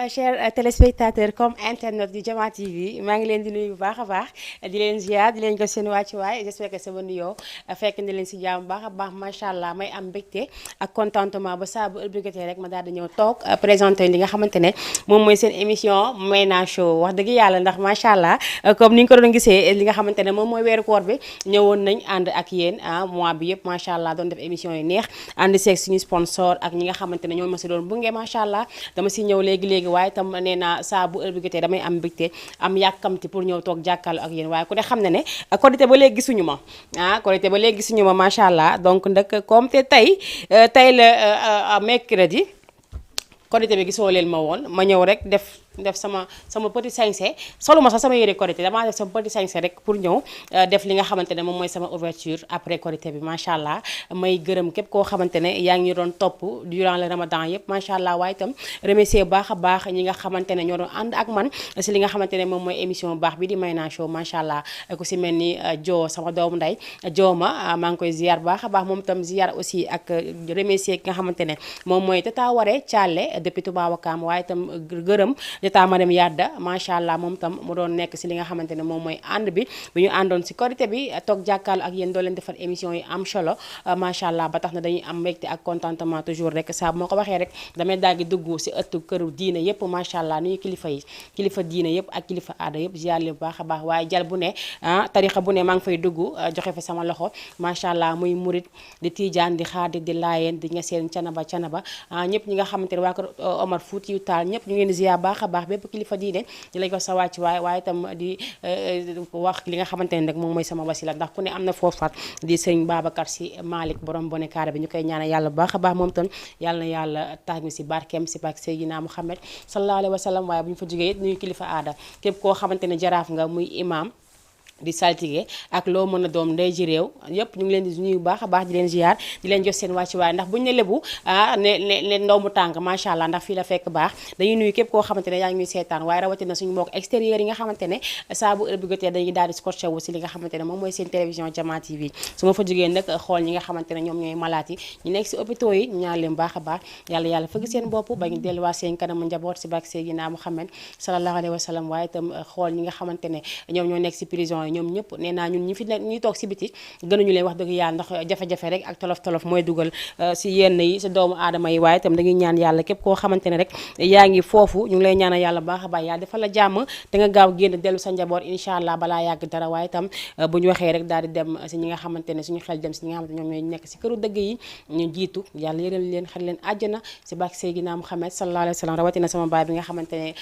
chers téléspectateurs comme internet du Diama TV maa ngi leen di nuyu bu baax a baax di leen ziar di leen ko seen wàccuwaay j'espère que sama nuyoo fekk na leen si jàmm bu baax a baax macha allah may am mbégte ak contentement ba saa bu ëllëgatee rek ma daal di ñëw toog présenté li nga xamante ne moom mooy seen émission Mayna Show wax dëgg yàlla ndax macha allah comme ni nga ko doon gisee li nga xamante ne moom mooy weeru koor bi ñëwoon nañ ànd ak yéen mois bi yëpp macha allah doon def émission yu neex ànd seeg suñu sponsor ak ñi nga xamante ne ñoo ma si doon bunge macha allah dama si ñëw léegi-léegi waaye tam nee naa saa bu heure bi jotee damay am mbégte am yàkkamti pour ñëw toog jàkkaarloo ak yéen waaye ku ne xam ne ne Korité ba léegi gisuñu ma Korité ba léegi gisuñu ma macha allah donc nag comme te tey la mercredi Korité bi gisoo leen ma woon ma ñëw rek def sama petit sañse solu ma sax sama yére Korité damaa def sama petit sañse rek pour ñëw def li nga xamante ne moom mooy sama ouverture après Korité bi macha allah may gërëm képp koo xamante ne yaa ngi doon topp durant le ramadan yëpp macha allah waaye itam remercier baax a baax ñi nga xamante ne ñoo doon ànd ak man si li nga xamante ne moom mooy émission baax bi di Mayna Show macha allah ku si mel ni Jo sama doomu nday Jo maa ngi koy ziar baax a baax moom itam ziar aussi ak remercier ki nga xamante ne moom mooy Tata Waré Thialé depuis Touba Wakam waaye itam gërëm Tata madame Yadda macha allah moom tam mu doon nekk si li nga xamante ne moom mooy ànd bi ñu àndoon si Korité bi toog jàkkaarloo ak yéen doo leen defar émission yi am solo macha allah ba tax na dañuy am mbégte ak contentement toujours rek saa moo ko waxee rek damay daal di dugg si ëttu këru diine yëpp macha allah nuyu kilifa diine yëpp ak kilifa aada yëpp ziar leen bu baax a baax waaye jal bu ne tarixa bu ne maa ngi fay dugg joxe fa sama loxo macha allah muy murit di tijaan di xaadir di laayeen di ñaseen canaba ñëpp ñi nga xamante ne waa kër Omar Foutiyu Taal ñëpp ñu ngi leen di ziar baax a baax bépp kilifa diine di lañ ko sa wàcc waaye itam di wax li nga xamante ne rek moom mooy sama wasila ndax ku ne am na foofaat di sëñ Babacar Si Malick borom bone kaare bi ñu koy ñaanal yàlla bu baax a baax moom tam yàlla na yàlla taaj mi si barkeem si barke Seydina Muhammad sallallahu alayhi wa sallam waaye bu ñu fa jógee nuyu kilifa aada képp koo xamante ne jaraaf nga muy imam di saltige ak loo mën a doom ndey ji réew yëpp ñu ngi leen di nuyu bu baax a baax di leen ziar di leen jox seen wàcc waaye ndax buñu ne lebu ne ndaw mu tàng macha allah ndax fii la fekk baax dañuy nuyu képp koo xamante ne yaa ngi ñuy seetaan waaye rawatina suñu mbokk extérieur yi nga xamante ne saa bu heure bi jotee dañuy daal di scotché wu si li nga xamante ne moom mooy seen télévision Diama TV su ma fa jógee nag xool ñi nga xamante ne ñoom ñooy malaat yi ñu nekk si hôpitaux yi ñu ñaan leen baax a baax yàlla fëgg seen bopp ba ñu delluwaat seen kanamu njaboot si barke Seydina Muhammad sallallahu alayhi wa sallam waaye itam xool ñi nga xamante ne ñoom ñoo nekk si prison yi ñoom ñëpp nee naa ñun ñi fi nekk ñuy toog si biti gënuñu leen wax dëgg yàlla ndax jafe-jafe rek ak tolof-tolof mooy dugal si yenn yi si doomu aadama yi waaye itam dañuy ñaan yàlla képp koo xamante ne rek yaa ngi foofu ñu ngi lay ñaanal yàlla baax a baax yàlla defal la jàmm te nga gaaw génn dellu sa njaboot incha allah balaa yàgg dara waaye itam bu ñu waxee rek daal di dem si ñi nga xamante ne suñu xel dem si ñi nga xamante ne ñoom ñooy nekk si këru dëgg yi ñu jiitu yàlla yëral leen xel leen àjjana si barke Seydina Muhammad sallallahu alayhi wa sallam rawatina sama baay bi nga xamante ne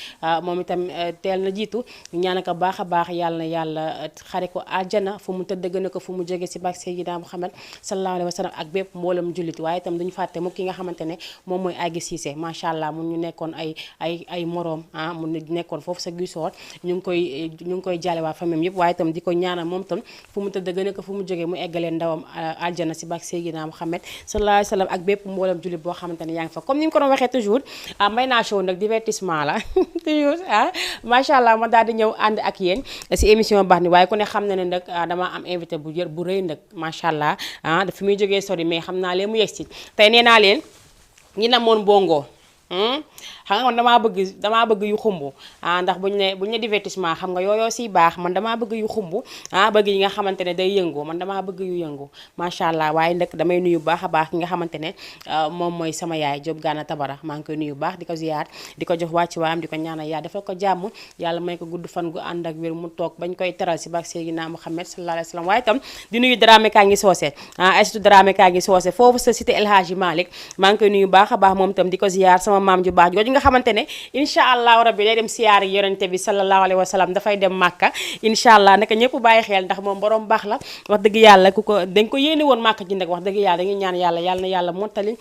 moom itam teel na jiitu ñu ñaan ko baax a baax yàlla na yàlla xare ko àjjana fu mu tëdd gën a ko fu mu jóge si barke Seydina Muhammad sallallahu alayhi wa sallam ak bépp mboolam jullit waaye itam duñu fàtte mu ki nga xamante ne moom mooy Agui Cissé macha allah mun ñu nekkoon ay moroom mu nekkoon foofu sa Guissor ñu ngi koy jaale waa famille yëpp waaye itam di ko ñaanal moom itam fu mu tëdd gën a ko fu mu jóge mu eggalee ndawam aljana si barke Seydina Muhammad sallallahu alayhi wa sallam ak bépp mboolam jullit boo xamante ne yaa ngi fa comme ni mu ko doon waxee toujours Mayna Show nag divertissement la toujours macha allah ma daal di ñëw ànd ak yéen si émission baax ni waaye ku ne xam na ne nag dama am invité bu rëy nag macha allah dafa muy jógee sori mais xam naa leen mu yegg si tey nee naa leen ñi namoon bongo xam nga man damaa bëgg yu xumb ndax buñu ne divertissement xam nga yooyoo siy baax man damaa bëgg yu xumb bëgg yi nga xamante ne day yëngu man damaa bëgg yu yëngu macha allah waaye nag damay nuyu baax a baax ki nga xamante ne moom mooy sama yaay Diop Gana Tabara maa ngi koy nuyu baax di ko ziyaar di ko jox wàcc waayam di ko ñaanal yaa defal ko jàmm yàlla may ko gudd fan gu ànd ak wér mu toog bañ koy teral si barke Seydina Muhammad sallallahu alayhi wa sallam waaye itam di nuyu Dramé kaa ngi soose Aïssatou Dramé kaa ngi soose foofu sa cité El Hadji Malick maa ngi koy nuyu baax a baax moom itam di ko ziyaar sama maam ju baax jooju nga xamante ne incha allahu rabbi day dem siyaar yonente bi sallallahu alayhi wa sallam dafay dem màkka incha allah naka ñëpp bàyyi xel ndax moom borom baax la wax dëgg yàlla ku ko dañ ko yéene woon màkka ji nag wax dëgg yàlla dañuy ñaan yàlla na yàlla mottali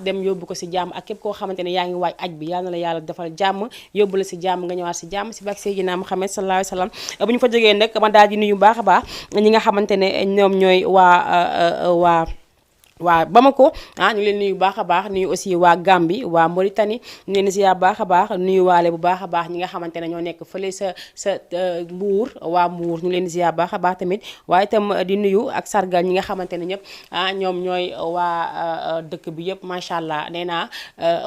dem yóbbu ko si jàmm ak képp koo xamante ne yaa ngi waaj aj bi yàlla na la yàlla defal jàmm yóbbu la si jàmm nga ñëwaat si jàmm si barke Seydina Muhammad sallallahu alayhi wa sallam bu ñu fa jógee nag ma daal di nuyu baax a baax ñi nga xamante ne ñoom ñooy waa waa Bamako ñu leen nuyu bu baax a baax nuyu aussi waa Gambie waa Mauritanie ñu leen ziar bu baax a baax nuyu waale bu baax a baax ñi nga xamante ne ñoo nekk fële sa Mbuur waa Mbuur ñu leen ziar bu baax a baax tamit waaye itam di nuyu ak sargal ñi nga xamante ne ñëpp ñoom ñooy waa dëkk bi yëpp macha allah nee naa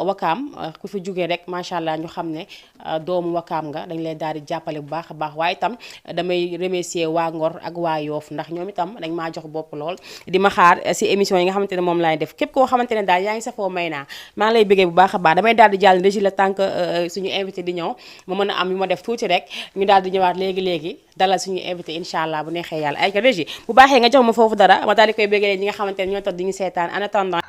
wakaam ku fi jógee rek macha allah ñu xam ne doomu wakaam nga dañ leen daal di jàppale bu baax a baax waaye itam damay remercier waa Ngor ak waa Yoof ndax ñoom itam dañ maa jox bopp lool di ma xaar si émission yi nga xamante ne moom laay def képp koo xamante ne daal yaa ngi safoo may naa maa ngi lay bëggee bu baax a baax damay daal di jàll régi la tant que suñu invité di ñëw ma mën a am yu ma def tuuti rek ñu daal di ñëwaat léegi-léegi dalal suñu invité incha allah bu neexee yàlla ay ka régi bu baaxee nga jox ma foofu dara ma daal di koy bëggee ñi nga xamante ne ñoo tax di ñu seetaan en attendant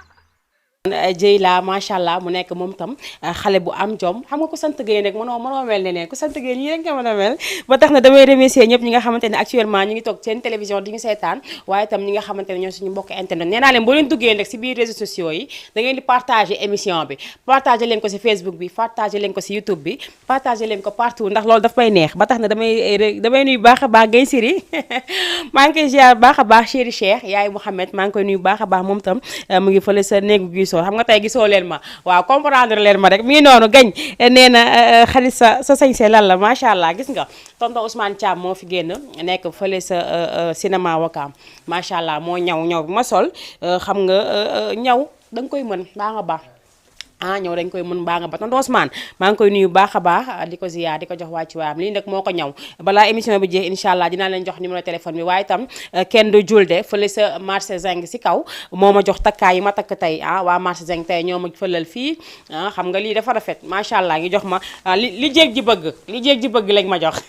Dieyla macha allah mu nekk moom tam xale bu am jom xam nga ku sant Gueye rek mënoo mel ne neen ku sant Gueye ñii rek nga mën a mel ba tax na damay remercier ñëpp ñi nga xamante ne actuellement ñu ngi toog seen télévision di ñu seetaan waaye itam ñi nga xamante ne ñoo suñu mbokk internet nee naa leen boo leen duggee rek si biir réseaux sociaux yi da ngeen di partager émission bi partager leen ko si Facebook bi partager leen ko si YouTube bi partager leen ko partout ndax loolu daf may neex ba tax na damay nuyu baax a baax Gueye Siri maa ngi koy ziar baax a baax chéri Cheikh yaay Mouhamed maa ngi koy nuyu baax a baax moom tam mu ngi fële sa néegu xam nga tey gisoo leen ma waaw comprendre leen ma rek mi ngi noonu gañ nee na xarit sa sañse lan la macha allah gis nga tonton Ousmane Thiam moo fi génn nekk fële sa cinéma Wakaam macha allah moo ñaw bi ma sol xam nga ñaw da nga koy mën baa nga baax ñëw dañ koy mën baa nga ba tonton Ousmane maa ngi koy nuyu baax a baax di ko ziyaar di ko jox wàccu waayam lii nag moo ko ñaw balaa émission bi jeex incha allah dinaa leen jox numéro téléphone bi waaye itam kenn du julde fële sa marché Zeng si kaw moo ma jox takkaay yi ma takk tey waa marché Zeng tey ñoo ma fëlal fii xam nga lii dafa rafet macha allah ngi jox ma li jéeg ji bëgg lañ ma jox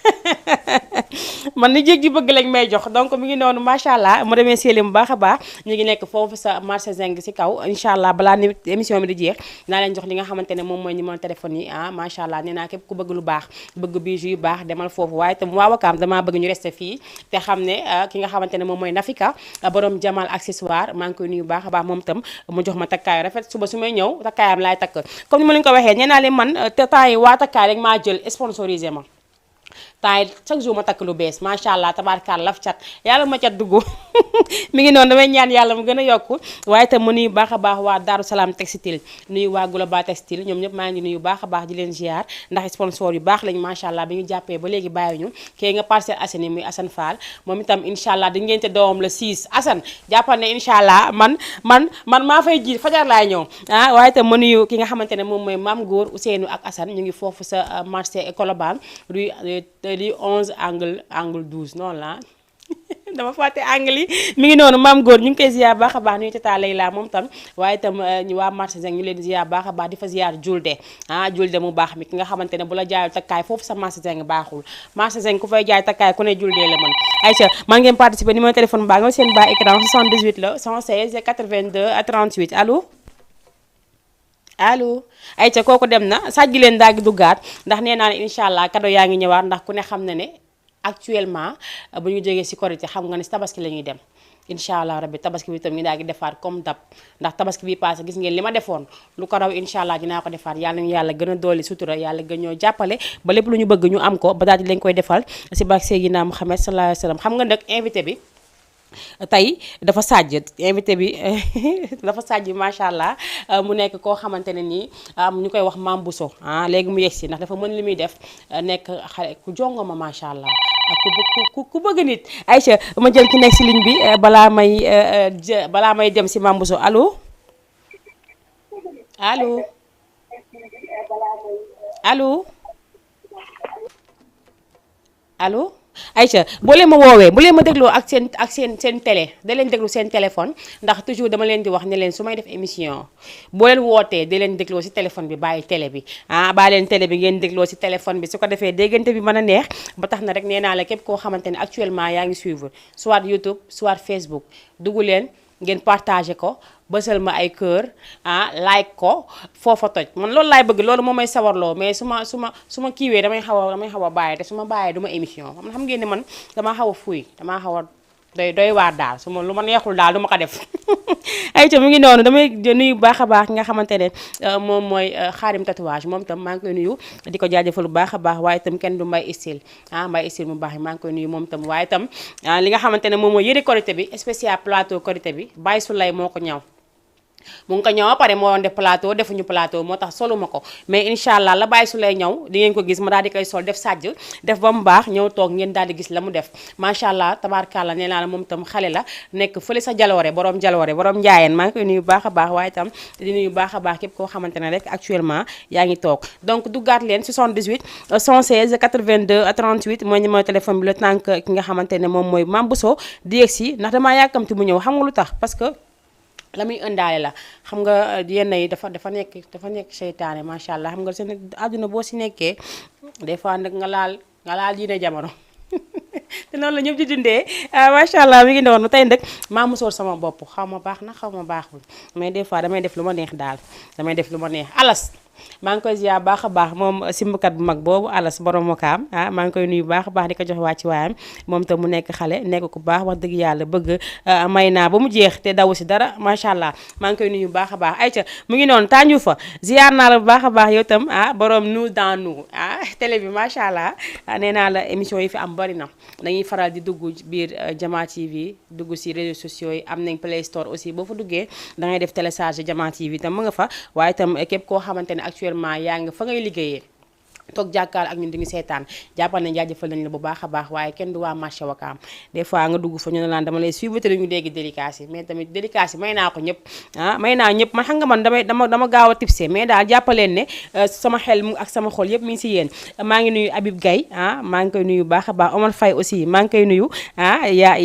man li jéeg ji bëgg lañ may jox donc mi ngi noonu macha allah mu demee séelim bu baax a baax ñu ngi nekk foofu sa marché Zeng si kaw incha allah balaa ni émission bi di jeex leen jox li nga xamante ne moom mooy numéro téléphone yi macha allah nee naa képp ku bëgg lu baax bëgg bijou yu baax demal foofu waaye itam waa Wakaam damaa bëgg ñu rester fii te xam ne ki nga xamante ne moom mooy Nafika borom Jamal accessoire maa ngi koy nuyu baax a baax moom itam mu jox ma takkaayu rafet suba su may ñëw takkaayam laay takk comme ni ma leen ko waxee nee naa leen man te temps yi waa takkaay rek maa jël sponsorisé ma temps chaque jour ma takk lu bees macha allah tabaarkalla laf cat yàlla ma cat dugg mi ngi noonu damay ñaan yàlla mu gën a yokku waaye itam mu nuyu baax a baax waa Darou Salaam textile nuyu waa Global textile ñoom ñëpp maa ngi nuyu baax a baax di leen ziar ndax sponsor yu baax lañ macha allah bi ñu jàppee ba léegi bàyyi ñu kii nga Parcelles Assainies muy Assane Fall moom itam incha allah di ngénte doomam le 6 Assane jàppal ne incha allah man maa fay jiit fajar laay ñëw waaye itam mu nuyu ki nga xamante ne moom mooy Mame Góor Ousseynou ak Assane ñu ngi foofu sa marché Colobane rue 11 angle 12 noonu la dama fàtte angle yi mi ngi noonu Mame Góor ñu ngi koy ziar baax a baax nuyu tata Layla moom tam waaye itam ñu waa marché Zeng ñu leen ziar baax a baax di fa ziar julde julde mu baax mi ki nga xamante ne bu la jaayul takkaay foofu sa marché Zeng baaxul marché Zeng ku fay jaay takkaay ku ne julde la mën Aïcha man ngeen participer numéro téléphone baa nga seen baa écran 78 la 116 82 38 allo Aïcha kooku dem na sàjji leen daal di duggaat ndax nee naa ne incha allah cadeau yaa ngi ñëwaat ndax ku ne xam na ne actuellement bu ñu jógee si korité xam nga ne si tabaski la ñuy dem incha allah rabbi tabaski bi itam ñu daal di defaat comme dab ndax tabaski bi passé gis ngeen li ma defoon lu ko raw incha allah dinaa ko defaat yàlla ñu yàlla gën a dooli sutura yàlla gën ñoo jàppale ba lépp lu ñu bëgg ñu am ko ba daal di leen koy defal si barke Seydina Muhammad sallallahu alayhi wa sallam xam nga nag invité bi tey dafa sàjj invité bi dafa sàjj macha allah mu nekk koo xamante ne nii ñu koy wax Mame Bousso léegi mu yegsi ndax dafa mën li muy def nekk xale ku jongoma macha allah ku bëgg nit Aïcha ma jël ki nekk si ligne bi balaa may dem si Mame Bousso allo Aïcha boo leen ma woowee bu leen ma dégloo ak seen télé da leen déglu seen téléphone ndax toujours dama leen di wax ne leen su may def émission boo leen wootee da leen dégloo si téléphone bi bàyyi télé bi bàyyi leen télé bi ngeen dégloo si téléphone bi su ko defee déggante bi mën a neex ba tax na rek nee naa la képp koo xamante ne actuellement yaa ngi suivre soit YouTube soit Facebook dugg leen ngeen partagé ko bësal ma ay cœur like ko foofa toj man loolu laay bëgg loolu moom may sawarloo mais su ma kiiwee damay xaw a bàyyi te su ma bàyyee du ma émission xam ngeen ni man damaa xaw a fuuy damaa xaw a doy waar daal su ma lu ma neexul daal du ma ko def ayca mu ngi noonu damay nuyu baax a baax nga xamante ne moom mooy Xaadim tatouage moom itam maa ngi koy nuyu di ko jaajëfal bu baax a baax waaye itam kenn du Mbaye Style Mbaye Style mu baax yi maa ngi koy nuyu moom itam waaye itam li nga xamante ne moom mooy yëre korité bi spécial plateau korité bi Baye Soulay moo ko ñaw mu ngi ko ñëw ba pare moo doon def plateau defuñu plateau moo tax soluma ko mais incha allah la bàyyi su lay ñëw di ngeen ko gis ma daal di koy sol def sàjj def ba mu baax ñëw toog ngeen daal di gis la mu def macha allah tabaarkàlla nee naa la moom itam xale la nekk fële sa jaloore borom njaayeen maa ngi koy nuyu baax a baax waaye itam di nuyu baax a baax képp koo xamante ne rek actuellement yaa ngi toog donc duggaat leen 78 116 82 38 mooy numéro téléphone bi le temps que ki nga xamante ne moom mooy Mame Bousso di yegg si ndax damaa yàkkamti mu ñëw xam nga lu tax parce que la muy ëndaale la xam nga yenn yi dafa nekk seytaane macha allah xam nga seen àdduna boo si nekkee des fois nag nga laal diine jamono te noonu la ñëpp di dundee macha allah mi ngi noonu tey nag maa musoor sama bopp xaw ma baax na xaw ma baaxul mais des fois damay def lu ma neex daal damay def lu ma neex alas maa ngi koy ziar baax a baax moom simbakat bu mag boobu alas borom wakaam maa ngi koy nuyu baax a baax di ko jox wàcc waayam moom tam mu nekk xale nekk ku baax wax dëgg yàlla bëgg may naa ba mu jeex te daw si dara macha allah maa ngi koy nuyu baax a baax ayca mu ngi noonu tànju fa ziar naa la bu baax a baax yow tam borom nous dans nous télé bi macha allah nee naa la émission yi fi am bari na dañuy faral di dugg biir Jama TV dugg si réseaux sociaux yi am nañ Play Store aussi boo fa duggee da ngay def télécharge Jama TV tam mu nga fa waaye itam képp koo xamante ne actuellement yaa ngi fa ngay liggéeyee toog jàkkaar ak ñun di ngi seetaan jàppal nañ jaajëfal nañ la bu baax a baax waaye kenn du waa marché Wakaam des fois nga dugg fa ñu ne laan dama lay suivre te ñu dégg dédicace yi mais tamit dédicace yi may naa ko ñëpp may naa ñëpp man xam nga man dama gaaw a tipsé mais daal jàppaleen ne sama xel mu ak sama xol yëpp mi ngi si yéen maa ngi nuyu Habib Gaye maa ngi koy nuyu baax a baax Omar Faye aussi maa ngi koy nuyu ya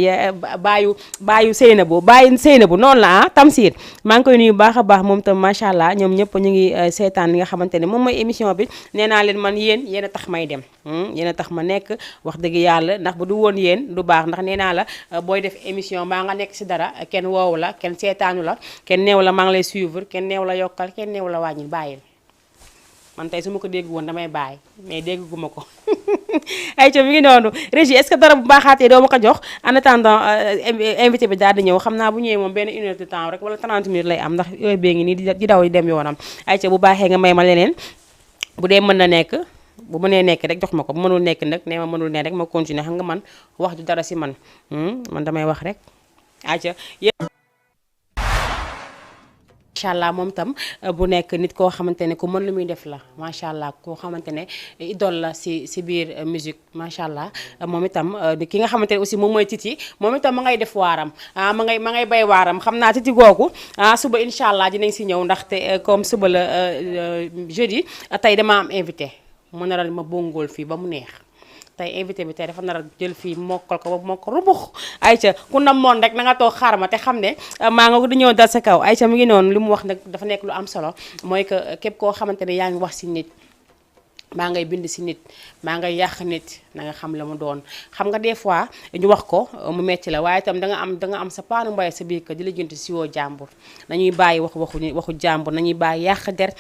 baayu Seynabou noonu la Tamsir maa ngi koy nuyu baax a baax moom tam macha allah ñoom ñëpp ñu ngi seetaan li nga xamante ne moom mooy émission bi nee naa leen man yéen a tax may dem yéen a tax ma nekk wax dëgg yàlla ndax bu du woon yéen du baax ndax nee naa la booy def émission maa nga nekk si dara kenn woowu la kenn seetaanu la kenn neew la maa ngi lay suivre kenn neew la yokkal kenn neew la wàññil bàyyil man tey su ma ko dégg woon damay bàyyi mais dégguma ko ay co mi ngi noonu Régie est-ce que dara bu baaxaatee doo ma ko jox en attendant invité bi daal di ñëw xam naa bu ñëwee moom benn 1 heure de temps rek wala 30 minutes lay am ndax yooyu bee ngi nii di daw di dem yoonam ay co bu baaxee nga may ma leneen bu dee mën na nekk bu mënee nekk rek jox ma ko bu mënul nekk nag nee ma mënul ne rek ma continuer xam nga man wax du dara si man man damay wax rek aca macha allah moom tam bu nekk nit koo xamante ne ku mën lu muy def la macha allah koo xamante ne idole la si biir musique macha allah moom itam ki nga xamante ne aussi moom mooy Titi moom itam ma ngay def waaram ma ngay bay waaram xam naa Titi googu suba incha allah dinañ si ñëw ndaxte comme suba la jeudi tey dama am invité mu naral ma bongool fii ba mu neex tey invité bi tey dafa nar a jël fii mokkal ko ba mokkal rubux ayca ku nam moon rek na nga toog xaar ma te xam ne maa nga di ñëw dal sa kaw ayca mi ngi noonu li mu wax nag dafa nekk lu am solo mooy que képp koo xamante ne yaa ngi wax si nit maa ngay bind si nit maa ngay yàq nit na nga xam la mu doon xam nga des fois ñu wax ko mu metti la waaye itam da nga am sa paanu mbay sa biir kër di la jënt si woo jàmbur nañuy bàyyi waxu jàmbur nañuy bàyyi yàq der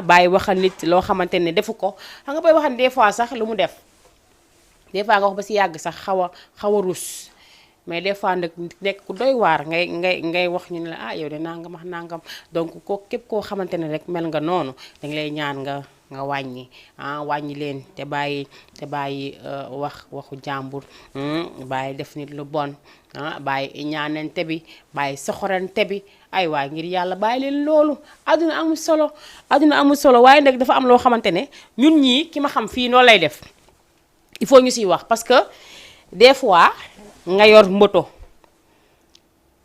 bàyyi waxal nit loo xamante ne defu ko xam nga bay waxal des fois sax lu mu def des fois nga wax ba si yàgg sax xaw a rus mais des fois nag nekk ku doy waar ngay wax ñu ne la yow de nangam wax nangam donc ko képp koo xamante ne rek mel nga noonu dañ lay ñaan nga wàññi wàññi leen te bàyyi waxu jàmbur bàyyi def nit lu bon bàyyi ñaanante bi bàyyi soxorante bi ay waay ngir yàlla bàyyi leen loolu àdduna amul solo waaye nag dafa am loo xamante ne ñun ñii ki ma xam fii noonu lay def il faut ñu siy wax parce que des fois nga yor moto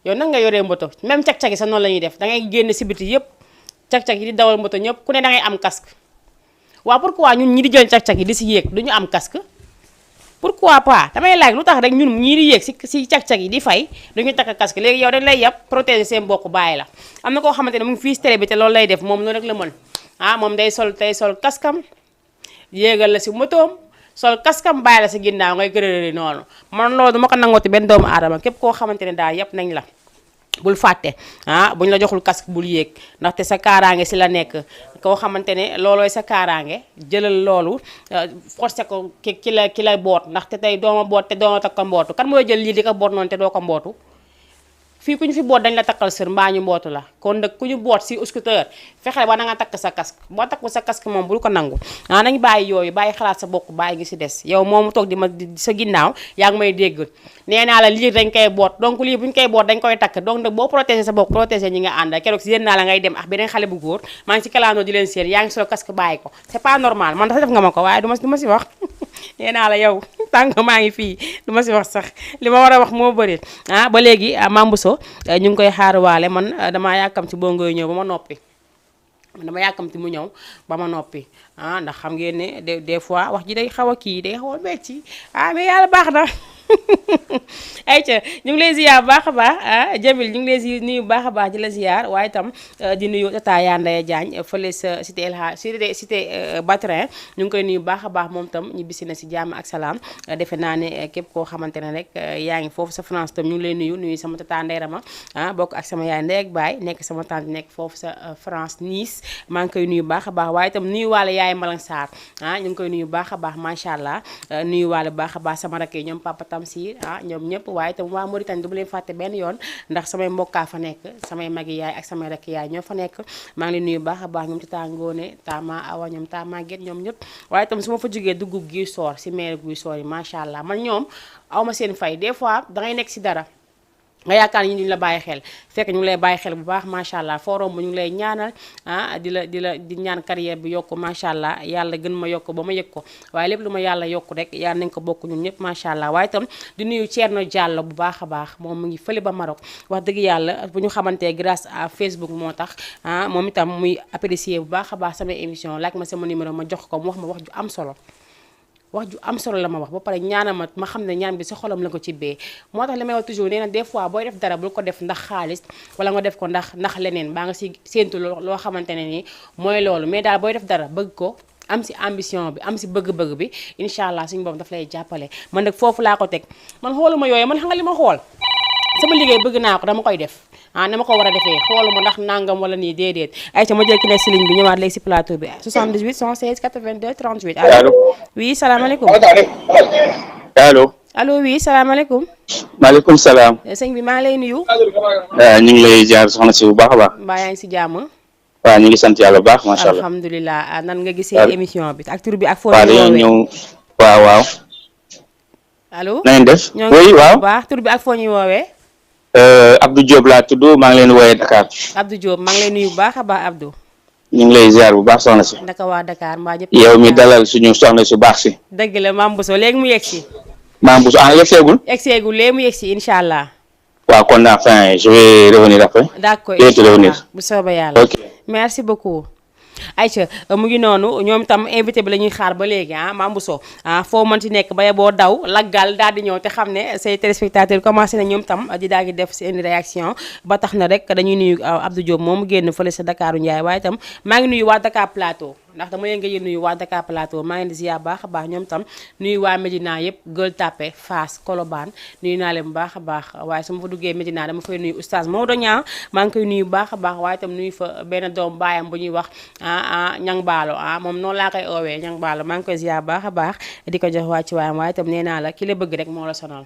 yow nag nga yoree moto même cag-cag yi sax noonu la ñuy def dangay génn si biti yëpp cag-cag yi di dawal moto ñëpp ku ne dangay am casque waaw pourquoi ñun ñi di jël cag-cag yi di si yéeg du ñu am casque pourquoi pas damay laaj lu tax rek ñun ñii di yéeg si cag-cag yi di fay duñu takk casque léegi yow dañ lay yàpp protéger seen mbokk bàyyi la am na koo xamante ne mu ngi fii si télé bi te loolu lay def moom noonu rek la mën moom day sol casque am yéegal la si motoom sol kaskam bàyyi la si ginnaaw ngay gërërëri noonu man loolu duma ko nangooti benn doomu aadama képp koo xamante ne daal yëpp nañ la bul fàtte buñ la joxul casque bul yéeg ndaxte sa kaaraange si la nekk koo xamante ne loolooy sa kaaraange jëlal loolu forcé ko ki la boot ndaxte tey dooma boot te dooma takk ko mbootu kan mooy jël lii di ko boot noonu te doo ko mbootu fii ku ñu fi boot dañ la takkal sër mbaa ñu mbootu la kon nag ku ñu boot si scooter fexe ba na nga takk sa casque boo takku sa casque moom bul ko nangu nañ bàyyi yooyu bàyyi xalaat sa bokk bàyyi ngi si des yow moomu toog di ma sa ginnaaw yaa ngi may dégg nee naa la lii dañ koy boot donc lii bu ñu koy boot dañ koy takk donc nag boo protégé sa bokk protégé ñi nga ànd keroog si yéen naa la ngay dem ak beneen xale bu góor maa ngi si kalaandoo di leen séer yaa ngi solo casque bàyyi ko c'est pas normal man dafa def nga ma ko waaye du ma si wax nee naa la yow tàng maa ngi fii du ma si wax sax li ma war a wax moo bëri ba léegi Mame Bousso ñu ngi koy xaaruwaale man damaa yàkkamti boo ngoy ñëw ba ma noppi dama yàkkamti mu ñëw ba ma noppi ndax xam ngeen ne des fois wax ji day xaw a kii day xaw a metti mais yàlla baax na ayca ñu ngi lay ziar bu baax a baax Jamil ñu ngi lay nuyu bu baax a baax di la ziar waaye itam di nuyu tata Yandaya Diagne fële sa cité LH cité Batrin ñu ngi koy nuyu bu baax a baax moom tam ñibbisi na si jàmm ak salaam defe naa ne képp koo xamante ne rek yaa ngi foofu sa France tam ñu ngi lay nuyu sama tata Ndeyrama bokk ak sama yaay ndey ak baay nekk sama tante nekk foofu sa France Nice maa ngi koy nuyu bu baax a baax waaye itam nuyu waale yaay Malang Sarr ñu ngi koy nuyu bu baax a baax macha allah nuyu waale bu baax a baax sama rakk yi ñoom papa Tamsir ñoom ñëpp waaye itam waa Mauritanie du ma leen fàtte benn yoon ndax samay mbokkaa fa nekk samay magi yaay ak samay rakk yaay ñoo fa nekk maa ngi leen nuyu baax a baax ñoom ci tàngoone tama awa ñoom tama get ñoom ñëpp waaye itam su ma fa jógee dugub Guy Soor si maire Guy Soor yi macha allah man ñoom awma seen fay des fois dangay nekk si dara nga yaakaar ni ñu la bàyyi xel fekk ñu ngi lay bàyyi xel bu baax macha allah forum bu ñu ngi lay ñaanal di ñaan carrière bi yokk macha allah yàlla gën ma yokk ba ma yëg ko waaye lépp lu ma yàlla yokk rek yàlla nañ ko bokk ñun ñëpp macha allah waaye itam di nuyu Thierno Diallo bu baax a baax moom mu ngi fële ba Maroc wax dëgg yàlla bu ñu xamantee grâce à Facebook moo tax moom itam muy apprécier bu baax a baax sama émission laaj ma sama numéro ma jox ko mu wax ma wax ju am solo wax ju am solo la ma wax ba pare ñaana ma xam ne ñaan bi sa xolam la ko ci bee moo tax li may wax toujours nee na des fois booy def dara bul ko def ndax xaalis wala nga def ko ndax leneen baa nga si séentu loo xamante ne nii mooy loolu mais daal booy def dara bëgg ko am si ambition bi am si bëgg-bëgg bi incha allah suñu bopp daf lay jàppale man nag foofu laa ko teg man xooluma yooyu man xam nga li ma xool sama liggéey bëgg naa ko dama koy def dama ko war a defee xooluma ndax nangam wala nii déedéet ay ta ma jël ki nekk si ligne bi ñëwaat léegi si plateau bi 78 116 82 38 allo oui salaamaaleykum allo oui salaamaaleykum maaleykum salaam sëñ bi maa ngi lay nuyu ñu ngi lay jaar soxna si bu baax a baax mbaa yaa ngi si jàmm waaw ñu ngi sant yàlla bu baax macha allah alhamdulilah nan nga gisee émission bi ak tur bi ak foo dañoo ñëw waaw allo na ngeen def oui waaw baax tur bi ak foo ñuy woowee Abdou Diop laa tudd maa ngi leen wooyee Dakar Abdou Diop maa ngi lay nuyu bu baax a baax Abdou ñu ngi lay ziar bu baax soxna si ndaka waa Dakar mbaa ñëpp yow mi dalal suñu soxna su baax si dëgg la Mame Bousso léegi mu yegg si Mame Bousso yegg seegul léegi mu yegg si incha allah waaw kon enfin je vais revenir après d'accord bu soobee yàlla merci beaucoup Aïcha mu ngi noonu ñoom itam invité bi la ñuy xaar ba léegi Mame Bousso foo mën ci nekk ba boo daw laggal daal di ñëw te xam ne say téléspectateurs commencé na ñoom tam di daal di def seen réaction ba tax na rek dañuy nuyu Abdou Diop moom mu génn fële sa Dakaru Ndiaye waaye itam maa ngi nuyu waa Dakar Plateau ndax dama leen nga nuyu waa Dakar Plateau maa ngi leen di ziar baax a baax ñoom tam nuyu waa Médina yëpp Gueule Tapée Fass Colobane nuyu naa leen bu baax a baax waaye su ma fa duggee Médina dama fay nuyu oustaz Maodo Niang maa ngi koy nuyu bu baax a baax waaye itam nuyu fa benn doom baayam bu ñuy wax ñang baalo moom noonu laa koy oowee ñang baalo maa ngi koy ziar baax a baax di ko jox waa ci waayam waaye itam nee naa la ki la bëgg rek moo la sonal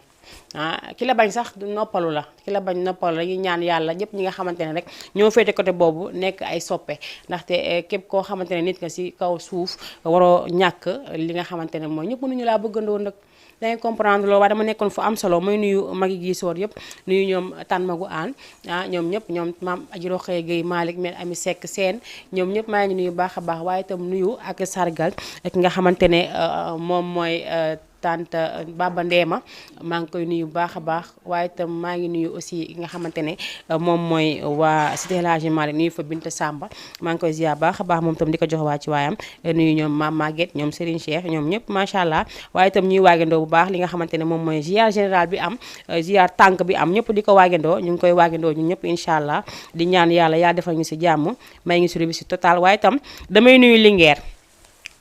ki la bañ sax noppalu la ki la bañ noppalu la ñuy ñaan yàlla ñëpp ñi nga xamante ne rek ñoo féete côté boobu nekk ay soppe ndaxte képp koo xamante ne nit nga si kaw suuf waroo ñàkk li nga xamante ne mooy ñëpp mënuñu laa bëggandoo nag dangay comprendre loolu waaye dama nekkoon fu am solo mooy nuyu magi gi soor yëpp nuyu ñoom tan magu aan ñoom ñëpp ñoom maam ajiro xëy Guèye Malick mel ami Seck seen ñoom ñëpp maa ngi nuyu baax a baax waaye itam nuyu ak sargal ak nga xamante ne moom mooy tante Baba Ndeema maa ngi koy nuyu bu baax a baax waaye itam maa ngi nuyu aussi nga xamante ne moom mooy waa Cité El Hadji Malick nuyu fa Binta Samba maa ngi koy ziar baax a baax moom itam di ko jox waa ci waayam nuyu ñoom Mame Maguette ñoom Serigne Cheikh ñoom ñëpp macha allah waaye itam ñuy waagandoo bu baax li nga xamante ne moom mooy ziar général bi am ziar tànk bi am ñëpp di ko waagandoo ñu ngi koy waagandoo ñun ñëpp incha allah di ñaan yàlla yaa defal ñu si jàmm may ngi si réussite total waaye itam damay nuyu Linguère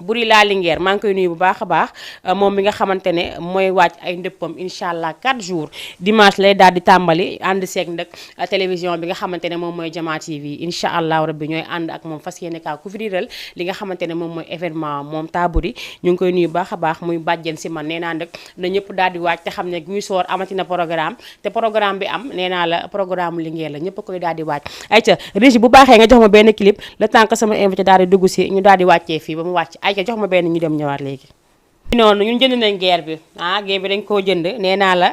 buri laa Linguère maa ngi koy nuyu bu baax a baax moom mi nga xamante ne mooy wàcc ay ndëppam incha allah 4 jours dimanche lay daal di tàmbali ànd seeg nag télévision bi nga xamante ne moom mooy Jama TV incha allah rabbi ñooy ànd ak moom fas yéene kaa couvriral li nga xamante ne moom mooy événement moom Taboury ñu ngi koy nuyu bu baax a baax muy bàjjen si man nee naa nag na ñëpp daal di wàcc te xam ne Guy Soor amatina programme te programme bi am nee naa la programme Linguère la ñëpp a koy daal di wàcc ayca régie bu baaxee nga jox ma benn clip le temps que sama invité daal di dugg si ñu daal di wàccee fii ba mu wàcc ayca jox ma benn ñu dem ñëwaat léegi noonu ñun jënd nañ geer bi geer bi dañ koo jënd nee naa la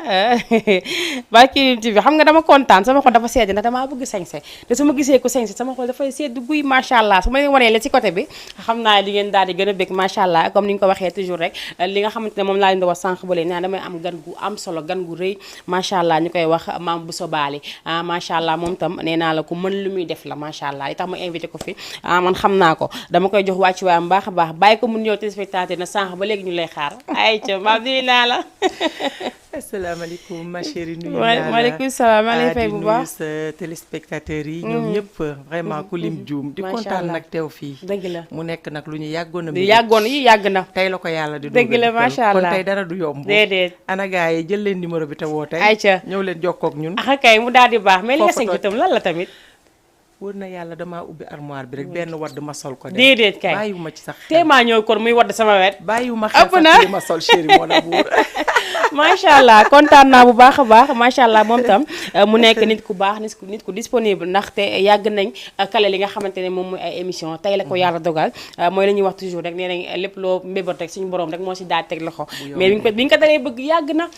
barki bi xam nga dama kontaan sama xol dafa sedd ndax damaa bëgg sañse te su ma gisee ko sañse sama xol dafay sedd guy macha allah su ma leen wanee la ci côté bi xam naa di ngeen daal di gën a bëgg macha allah comme ni ñu ko waxee toujours rek li nga xamante ne moom laa leen di wax sànq ba léegi nee damay am gan gu am solo gan gu rëy macha allah ñu koy wax Mame Bousso Bally macha allah moom tam nee naa la ku mën lu muy def la macha allah li tax ma invité ko fi man xam naa ko dama koy jox wàccu waayam baax a baax bàyyi ko mun ñëw téléspectateur na sànq ba léegi ñu lay xaar ay ca ma nuyu naa la. asalaamaaleykum ma chérie nuyu naa la maaleykum salaam maa lay fay bu baax di nuyu sa téléspectateurs yi. ñoom ñëpp vraiment ku lim juum. di kontaan nag teew fii. dëgg la mu nekk nag lu ñu yàggoon a. yàgg na. tey la ko yàlla di. dëgg la macha allah kon tey dara du yomb. déedéet. ana gars yi jël leen numéro bi te woote. ayca ñëw leen jokkoo ak ñun. ah kay mu daal di baax mais li nga sañ itam lan la tamit. wër na yàlla damaa ubbi armoire bi rek benn wadd ma sol ko. déedéet kay bàyyiwuma ci sax xel. tee maa ñëw kon muy wadd sama wet. bàyyiwuma xel sax ci ma sol chéri moo la buur. macha allah kontaan naa bu baax a baax macha allah moom tam mu nekk nit ku baax nit ku disponible ndaxte yàgg nañ kale li nga xamante ne moom mooy ay émission tey la ko yàlla dogal mooy la ñuy wax toujours rek nee nañ lépp loo mbébat rek suñu borom rek moo si daal teg loxo mais bi nga ko dalee bëgg yàgg na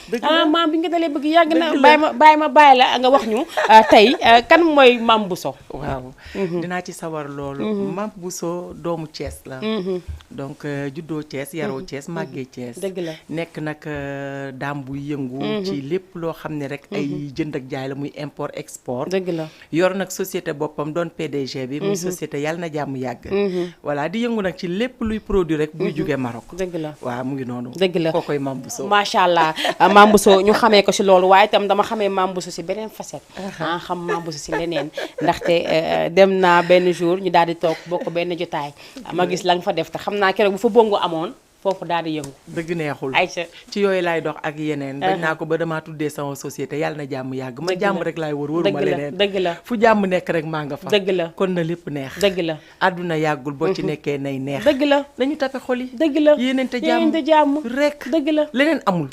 maam bi nga ko dalee bëgg yàgg na bàyyi la nga wax ñu tey kan mooy Mame Bousso. waaw dinaa ci sawar loolu. Mame Bousso doomu Thiès la. donc juddoo Thiès yaroo Thiès màggee Thiès. dëgg la nekk nag daam buy yëngu. ci lépp loo xam ne rek ay jënd ak jaay la muy import export. dëgg la yor nag société boppam doon PDG bi. muy société yàlla na jàmm yàgg. voilà di yëngu nag ci lépp luy produit rek. buy jugee Maroc. dëgg la waaw mu ngi noonu. dëgg la kookoy Mame Bousso. macha allah Mame Bousso ñu xamee ko si loolu waaye itam dama xamee Mame Bousso si beneen facette. xam Mame Bousso si leneen ndaxte dem naa benn jour ñu daal di toog bokk benn jotaay ma gis la nga fa def te xam naa keroog bu fa bongo amoon foofu daal di yëngu. dëgg neexul ayca ci yooyu laay dox ak yeneen. bañ naa ko ba damaa tuddee sama société yàlla na jàmm yàgg. ma jàmm rek laay wëruma leneen. dëgg la fu jàmm nekk rek maa nga fa. dëgg la kon na lépp neex. dëgg la àdduna yàggul boo ci nekkee nay neex. dëgg la nañu tape xol yi. dëgg la yéeneente jàmm rek. dëgg la leneen amul.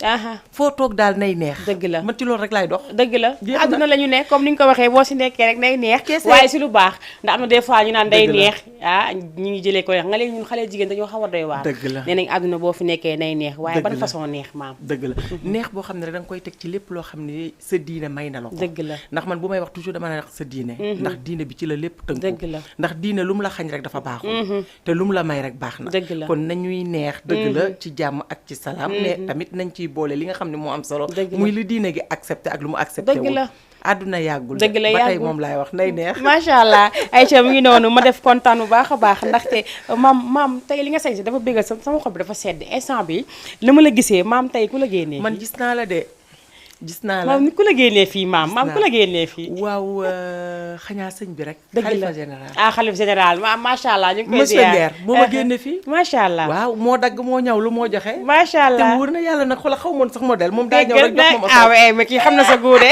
foo toog daal nay neex. dëgg la man ci loolu rek laay dox. dëgg la àdduna la ñu ne comme ni nga ko waxee boo si nekkee rek nay neex. waaye si lu baax ndax am na des fois ñu naan day neex ñu ngi jëlee ko nga leen ñun xale jigéen dañoo xaw a doy waar. dëgg la nee nañ àdduna boo fi nekkee nay neex waaye ban façon neex maam. dëgg la neex boo xam ne rek da nga koy teg ci lépp loo xam ne sa diine may na la ko. dëgg la ndax man bu may wax toujours dama ne wax sa diine. ndax diine bi ci la lépp tënku. dëgg la ndax diine lu mu la xañ rek dafa baaxul. te lu mu la may rek baax na. dëgg la kon nañuy neex. dëgg la ci jàmm ak ci salaam. ne tamit nañ ciy boole li nga xam ne moo am solo. muy li diine gi accepté ak lu mu accepté wul. dëgg la àdduna yàggul. dëgg la ba tey yàggul moom laay wax nay neex. macha allah Aïcha mu ngi noonu ma def kontaan bu baax a baax ndaxte maam tey li nga sañ si dafa bëggal sama xol bi dafa sedd instant bi li ma la gisee maam tey ku la génnee. man gis naa la de. gis naa la maam ku la génnee fii maam ku la génnee fii. waaw xanaa sëñ bi rek. dëgg la xalifa général. xalif général macha allah ñu ngi koy monsieur Nguer moo ma génne fii. macha allah waaw moo dagg moo ñaw lu moo joxe. macha allah te wóor na yàlla nag xoolal xaw moon sax modèle moom daa ñëw rek jox ma ah oui mais kii xam na sa guude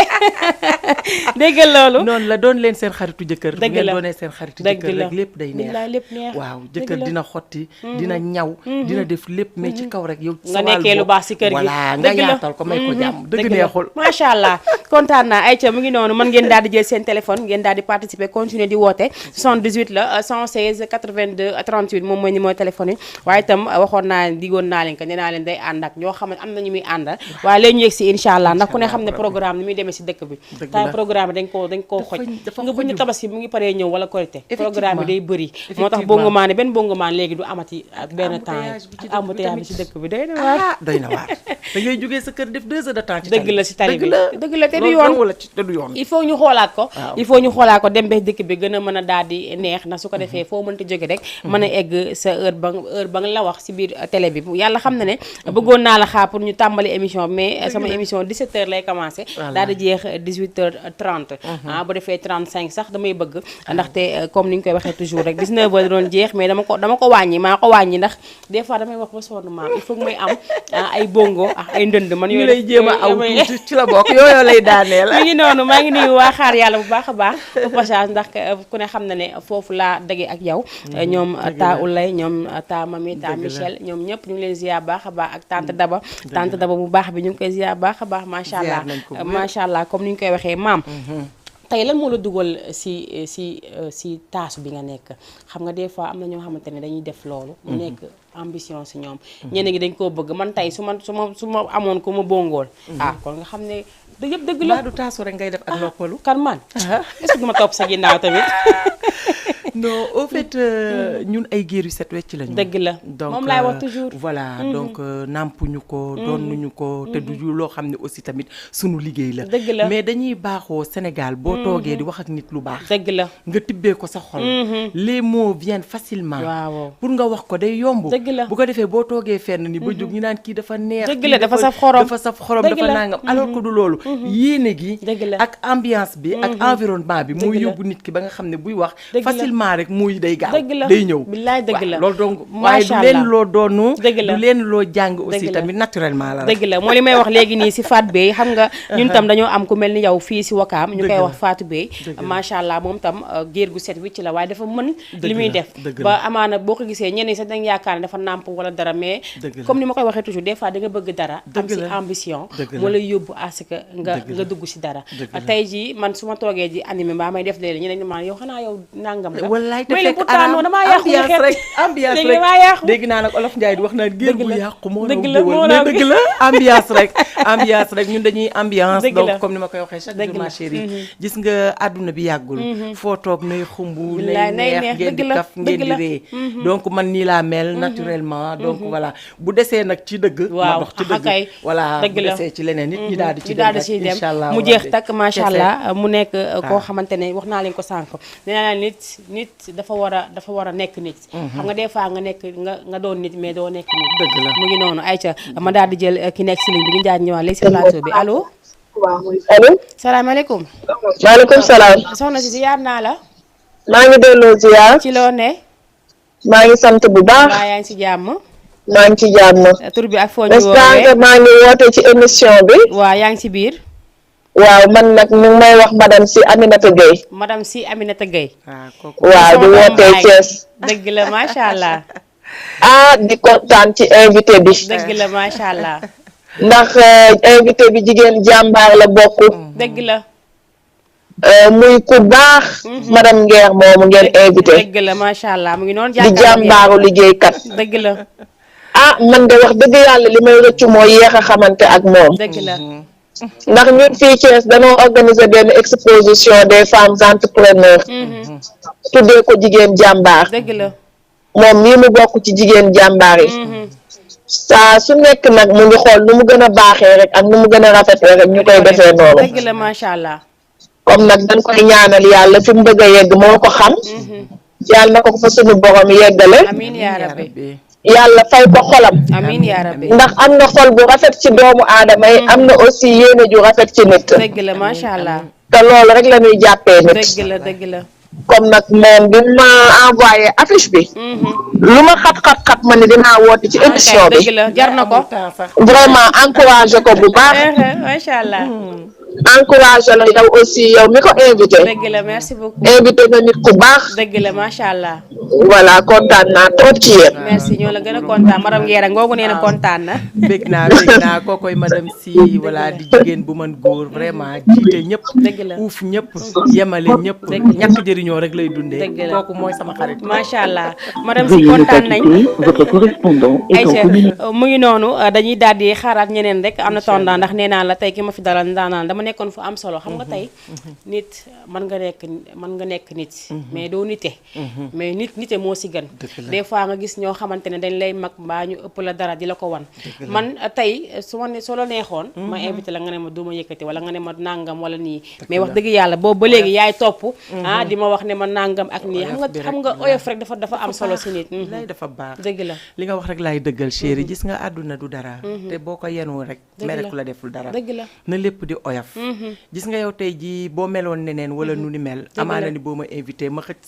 dégg loolu. noonu la doon leen seen xaritu jëkkër. dëgg la ngeen doonee seen xaritu jëkkër rek lépp day neex. lépp neex waaw jëkkër dina xotti. dina ñaw. dina def lépp mais ci kaw rek yow. nga nekkee lu baax si kër gi voilà nga yaatal ko may ko jàmm dëgg neexul. macha allah kontaan naa Aïcha mu ngi noonu mën ngeen daal di jël seen téléphone ngeen daal di participer continuer di woote 78 la 116 82 38 moom mooy numéro téléphone yi waaye itam waxoon naa digoon naa leen que nee naa leen day ànd ak ñoo xam ne am na ñu muy àndal waaye léegi ñu yegg si incha allah ndax ku ne xam ne programme ni muy demee si dëkk bi tay programme bi dañ koo xoj nga buñu tabaski mu ngi paree ñëw wala korité programme bi day bëri moo tax bongomaan benn bongomaan léegi du amati benn temps embouteillage bi si dëkk bi doy na waar doy na waar da ngay jógee sa kër def 2 heures de temps ci dëgg la si tali bi dëgg dëgg la te du loolu yoon wala te du yoon. il faut ñu xoolaat ko Waaw. il faut ñu xoolaat ko dem ba dëkk bi gën a mën a daal di neex na su ko defee foo mënta jóge rek mën a egg sa heure ba nga la wax si biir télé bi yàlla xam na ne bëggoon naa la xaar pour ñu tàmbali émission mais sama émission 17h lay commencé daal di jeex 18h30 bu defee 35 sax damay bëgg ndaxte comme ni ñu koy waxee toujours rek 19h doon jeex mais dama ko wàññi maa ko wàññi ndax des fois damay wax ba sonn maam il faut que may am ay bongo ak ay ndënd man ñu lay jéem a aw tuuti ci la bokk yooyu lay daaneel. mi ngi noonu maa ngi nuyu waa xaar yàlla bu baax a baax au passage ndax ku ne xam na ne foofu laa dage ak yow ñoom ta Ulay ñoom ta Mami ta Michel ñoom ñëpp ñu ngi leen ziar baax a baax ak tante Daba bu baax bi ñu ngi koy ziar baax a baax macha allah macha allah comme ni ñu koy waxee maam tey lan moo la dugal si taasu bi nga nekk xam nga des fois am na ñoo xamante ne dañuy def loolu mu nekk ambition si ñoom ñeneen ñi dañ koo bëgg man tey su ma amoon ko ma bongool kon nga xam ne dëgg la du taasu rek ngay def ak noppalu kan man est-ce que duma topp sa ginnaaw tamit non au fait ñun ay géer yu set wecc lañu. dëgg la donc moom laay wax toujours. voilà donc nàmpuñu ko donnuñu ko te du loo xam ne aussi tamit sunu liggéey la. dëgg la mais dañuy baaxoo Sénégal boo toogee di wax ak nit lu baax. dëgg la nga tibbee ko sa xol. les mots viennent facilement. waaw pour nga wax ko day yomb. dëgg la bu ko defee boo toogee fenn ni ba jóg ñu naan kii dafa neex. dëgg la dafa saf xorom dafa nangam alors que du loolu. yéene gi. dëgg la ak ambiance bi. ak environnement bi mooy yóbbu nit ki ba nga xam ne buy wax. facilement rek mooy day gaaw day ñëw. billaay dëgg la loolu donc waaye du leen loo doonu. dëgg la du leen loo jàng aussi tamit naturellement la. dëgg la moo li may wax léegi nii si Fatou Bey xam nga ñun tam dañoo am ku mel ni yow fii si Wakaam ñu koy wax Fatou Bey macha allah moom tam géer gu set wicc la waaye dafa mën li muy def ba amaana boo ko gisee ñenn sax dañ yaakaar ne dafa nàmp wala dara mais comme ni ma koy waxee toujours des fois da nga bëgg dara am si ambition moo lay yóbbu à ce que nga dugg si dara tey ji man su ma toogee ji animé mbaa may def léegi ñeneen ñi ma yow xanaa yow nangam nga wallaay te mais fekk pourtant damaa yàqu ambiance léegi rek damaa yàqu dégg naa nag olof Njaay di wax naan géer bu yàqu moo dëgg la dëgg la ambiance rek ñun dañuy ambiance donc comme ni ma koy waxee chaque jour ma chérie gis nga àdduna bi yàggul foo toog nay xumb nay neex ngeen di kaf ngeen di ree donc man nii laa mel naturellement donc voilà bu desee nag ci dëgg ma dox ci dëgg voilà bu desee ci leneen nit ñi daal di ci dem rek incha allah mu jeex takk macha allah mu nekk koo xamante ne wax naa leen ko sànq nee naa nit dafa war a nekk nit xam nga des fois nga doon nit mais doo nekk nit dëgg la mu ngi noonu Aïcha ma daal di jël ki nekk si ligne bi ñu daal di ñëwaat léegi si plateau bi allo allo salaamaaleykum maaleykum salaam soxna si ziar naa la maa ngi delloo ziar ci loo ne maa ngi sant bu baax waa yaa ngi si jàmm maa ngi ci jàmm tur bi ak foo ñu woowee maa ngi woote ci émission bi waa yaa ngi si biir waaw man nag ñu ngi may wax madame si Aminata Gueye madame si Aminata Gueye waaw di wootee Thiès dëgg la macha allah di kontaan ci invité bi dëgg la macha allah ndax invité bi jigéen jàmbaar la bokk dëgg la muy ku baax madame Nguer moomu ngeen invité dëgg la macha allah mu ngi noonu di jàmbaaru liggéeykat dëgg la man de wax dëgg yàlla li may rëccu moo yéex a xamante ak moom dëgg la ndax ñun fii Thiès dañoo organiser benn exposition des femmes entrepreneurs tuddee ko jigéen jàmbaar dëgg la moom mii mu bokk ci jigéen jàmbaar yi saa su nekk nag mu ngi xool nu mu gën a baaxee rek ak nu mu gën a rafetee rek ñu koy defee noonu dëgg la macha allah comme nag dañ koy ñaanal yàlla fi mu bëgg a yegg moo ko xam yàlla na ko fa suñu borom yeggale amiin yaa rabbi yàlla fay ko xolam amiin yaa rabbi ndax am na xol bu rafet ci doomu aadama yi am na aussi yéene ju rafet ci nit dëgg la macha allah te loolu rek la ñuy jàppee nit dëgg la comme nag moom bi ma envoyé affiche bi lu ma xat ma ni dinaa woote ci émission bi dëgg la jar na ko vraiment encouragé ko bu baax macha allah encouragé la yow aussi yow mi ko invité dëgg la merci beaucoup invité nga nit ku baax dëgg la macha allah voilà kontaan naa trop ci yéen merci ñoo la gën a kontaan madame Nguer ngoogu nee na kontaan na bég naa kookoy madame si voilà di jigéen bu mën góor vraiment jiite ñëpp dëgg la uuf ñëpp yemale ñëpp ñàkk jëriñoo rek lay dundee dëgg la kooku mooy sama xarit macha allah madame si kontaan nañ Aïcha mu ngi noonu dañuy daal di xaaraat ñeneen rek am na tendance ndax nee naa la tey ki ma fi dalal ndaanaan dama nekkoon fu am solo xam nga tey nit mën nga nekk nit mais doo nite mais nite moo si gën des fois nga gis ñoo xamante ne dañ lay mag mbaa ñu ëpp la dara di la ko wan man tey soo la neexoon ma invité la nga ne ma duma yëkkati wala nga ne ma nangam wala nii mais wax dëgg yàlla boobu ba léegi yaay topp di ma wax ne ma nangam ak nii xam nga oyof rek dafa am solo si nit lay dafa baax dëgg la li nga wax rek laay dëggal chéri gis nga àdduna du dara te boo ko yenoo rek mere ku la deful dara dëgg la na lépp di oyof gis nga yow tey ji boo meloon neneen wala nu ni mel amaana ni boo ma invité ma xëcc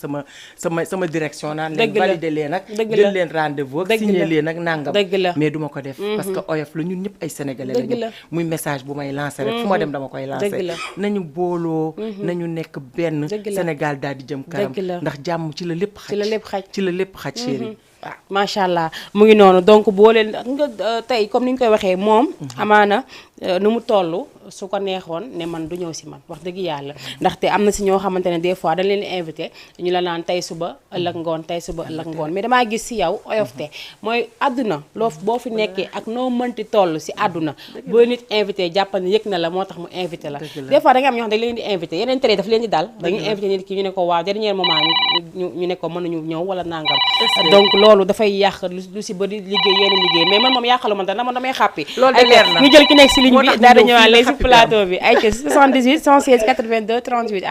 sama direction naan leen valider leen ak jël leen rendez-vous ak signé leen ak nangam mais duma ko def parce que oyof la ñun ñëpp ay sénégalais lañu muy message bu may lancer rek fu ma dem dama koy lancer nañu booloo nañu nekk benn Sénégal daal di jëm kanam ndax jàmm ci la lépp xaj chéri waaw macha allah mu ngi noonu donc boo leen nga tey comme ni ñu koy waxee moom amaana nu mu toll su ko neexoon ne man du ñëw si man wax dëgg yàlla ndaxte am na si ñoo xamante ne des fois dañ leen invité ñu la naan tey suba ëllëg ngoon mais damaa gis si yow oyofte mooy àdduna boo fi nekkee ak noo mënti toll si àdduna boo nit invité jàppal ne yëg na la moo tax mu invité la des fois da nga am ñoo xam dañ leen di invité yeneen télé daf leen di dal dañuy invité nit ki ñu ne ko waaw dernier moment ñu ne ko mënuñu ñëw wala nangam donc loolu dafay yàq lu si bëri liggéey mais man moom yàqalu man dara man damay xàppi loolu de leer na ñu jël ki nekk si ligne bi daal di ñëwaat léegi si plateau bi ay ca 78 116 82 38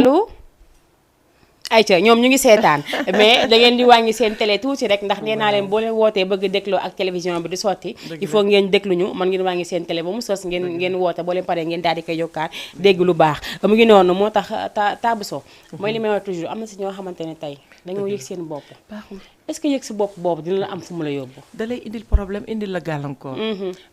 allo ayca ñoom ñu ngi seetaan mais da ngeen di wàññi seen télé tuuti rek ndax nee naa leen boo leen wootee bëgg dégloo ak télévision bi du sotti il faut ngeen déglu ñu mën ngeen wàññi seen télé ba mu sos ngeen woote boo leen paree ngeen daal di koy yokkaat dégg lu baax mu ngi noonu moo tax Tabuso mooy li may wax toujours am na si ñoo xamante ne tey dañoo yëg seen bopp est-ce que yëg si bopp boobu dina la am fu mu la yóbbu da lay indil problème indil la gàllankoor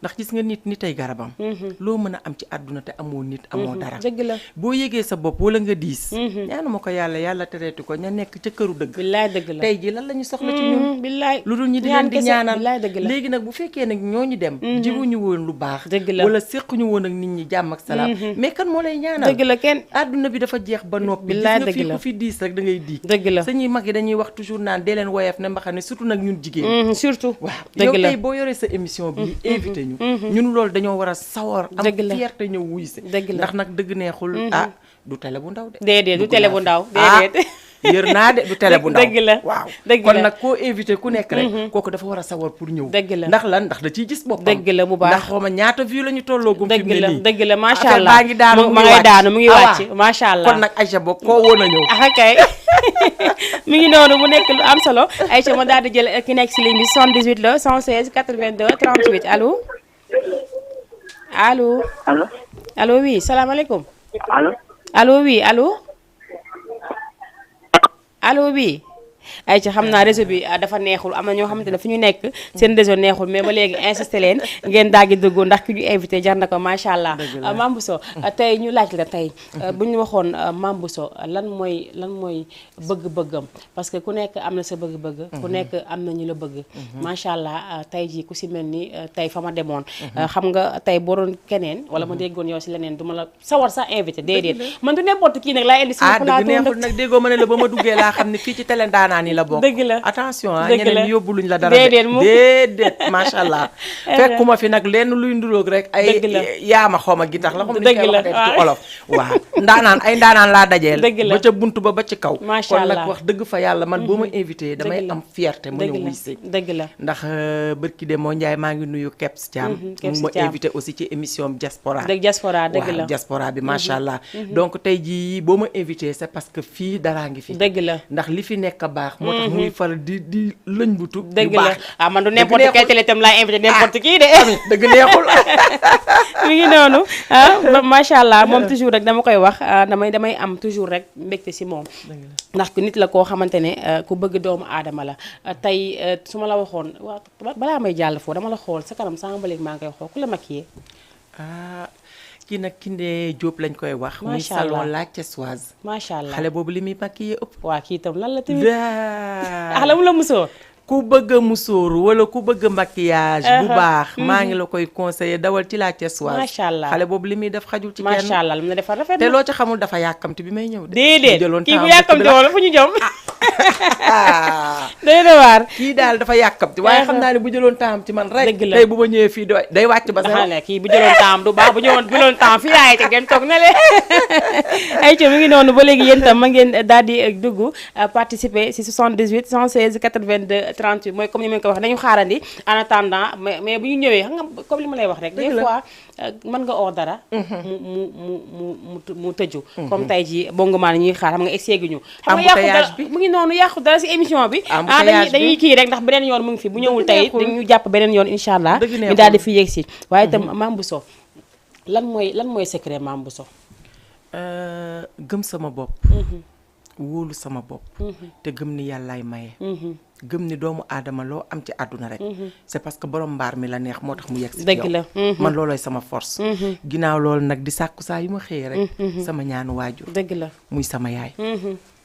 ndax gis nga nit ay garabam loo mën a am ci àdduna te amoo nit amoo dara dëgg la boo yëgee sa bopp wala nga diis ñaanu ma ko yàlla tereetu ko ña nekk ca këru dëgg billaay dëgg la tey ji lan la ñu soxla ci ñun billaay lu dul ñi di leen di ñaanal billaay dëgg la léegi nag bu fekkee nag ñooñu dem jiwuñu woon lu baax dëgg la wala séquñu woon ak nit ñi jàmm ak salaam mais kan moo lay ñaanal dëgg la kenn àdduna bi dafa jeex ba noppi gis billaay nga dëgg fii la ku fi diis rek da ngay diig dëgg la sañuy mag yi dañuy wax toujours naan dee leen woyof ne mbaxane surtout nag ñun jigéen surtout waaw dëgg yow la tey boo yoree sa émission bi invité ñu ñun loolu dañoo war a sawar am fierté ñëw wuy si ndax nag dëgg neexul du télé bu ndaw de déedéet du télé bu ndaw déedéet yër naa de du télé bu ndaw dëgg la waaw dëgg kon la nag koo invité ku nekk rek kooku dafa war a sawar pour ñëw dëgg la ndax lan ndax da ciy gis boppam dëgg la bu baax ndax xawma ñaata vue la ñu tolloogum fi mu ne nii dëgg la macha affaire allah baa ngi daanu ma ngay daanu mu ngi wàcc macha allah kon nag Aïcha bokk koo woon a ñëw kay mi ngi noonu mu nekk lu am solo Aïcha ma daal di jël ki nekk si ligne bi 78 la 116 82 38 allo allo oui salaamaaleykum allo oui allo oui Aïcha xam naa réseau bi dafa neexul am na ñoo xamante ne fu ñu nekk seen réseau neexul mais ba léegi insisté leen ngeen daagi dugg ndax ki ñu invité jar na ko macha allah Mame Bousso tey ñu laaj la tey bu ñu waxoon Mame Bousso lan mooy bëgg-bëggam parce que ku nekk am na sa bëgg-bëgg ku nekk am na ñu la bëgg macha allah tey jii ku si mel ni tey fa ma demoon xam nga tey boo doon keneen wala ma déggoon yow si leneen du ma la sawar sax invité déedéet man du n'importe kii nag laa indi si plateau neexul nag déggoo ma ne la ba ma duggee laa xam ne fii ci télé ndaanaan yi la bokk dëgg la attention dëgg la ñeneen yóbbu luñ la dara déedéet macha allah fekkuma fi nag lenn luy nduróog rek ay yaama xawma gi tax la xam ni koy waxee ci olof waaw ndaanaan laa dajeel ba ca buntu ba ci kaw kon nag wax dëgg fa yàlla man boo ma invité damay am fierté ma ñëw wuy si dëgg la ndax bërki de moo Njaay maa ngi nuyu Kebs Thiam mu ma invité aussi ci émission diaspora dëgg la diaspora bi macha allah donc tey jii boo ma invité c'est parce que fii daraa ngi fi dëgg la ndax li fi nekk baax moo tax muy faral di lëñ butu dëgg la man du n'importe quel télé itam laay invité n'importe kii de dëgg neexul mi ngi noonu macha allah moom toujours rek dama koy wax damay am toujours rek mbégte si moom ndax nit la koo xamante ne ku bëgg doomu aadama la tey su ma la waxoon waaw balaa may jàll foofu dama la xool sa kanam sànq ba léegi maa ngi koy xool ku la maquillé kii nag Kinde Diop lañ koy wax muy salon La Thiessoise macha allah xale boobu li muy maquillé ëpp waa kii itam lan la tamit la mu la musóor ku bëgg a musóoru wala ku bëgg a maquillage bu baax maa ngi la koy conseiller dawal ci La Thiessoise macha allah xale boobu li muy def xajul ci kenn macha allah lu mu la defar rafet te loo ci xamul dafa yàkkamti bi may ñëw de déedéet kii bu yàkkamti wala fu ñu jëm day na waar kii daal dafa yàkkamti waaye xam naa ne bu jëloon temps ci man rek dëgg la tey bu ma ñëwee fii day wàcc ba daxaa ne kii bu jëloon temps du baax bu jëloon temps fii laay te ngeen toog na le ay ci mi ngi noonu ba léegi yéen tam ma ngeen daal di dugg participer si 78 116 82 38 mooy comme ni ma ko wax nañu xaarandi en attendant mais bu ñu ñëwee xam nga comme li ma lay wax rek des fois mën nga oo dara mu tëju comme tey ji bongomaan ñuy xaar xam nga egseegu ñu xam nga yàqu dara mu ngi noonu yàqu dara si émission bi dañuy kii rek ndax beneen yoon mu ngi fi bu ñëwul tey dañu jàpp beneen yoon incha allah ñu daal di fi yegg si waaye itam Mame Bousso lan mooy secret Mame Bousso gëm sama bopp wóolu sama bopp te gëm ni yàllaay maye gëm ni doomu aadama loo am ci àdduna rek c'est parce que borom mbaar mi la neex moo tax mu yegg si dëgg la man loolooy sama force ginnaaw loolu nag di sàkku saa yu ma xëyee rek sama ñaanu waajur dëgg la muy sama yaay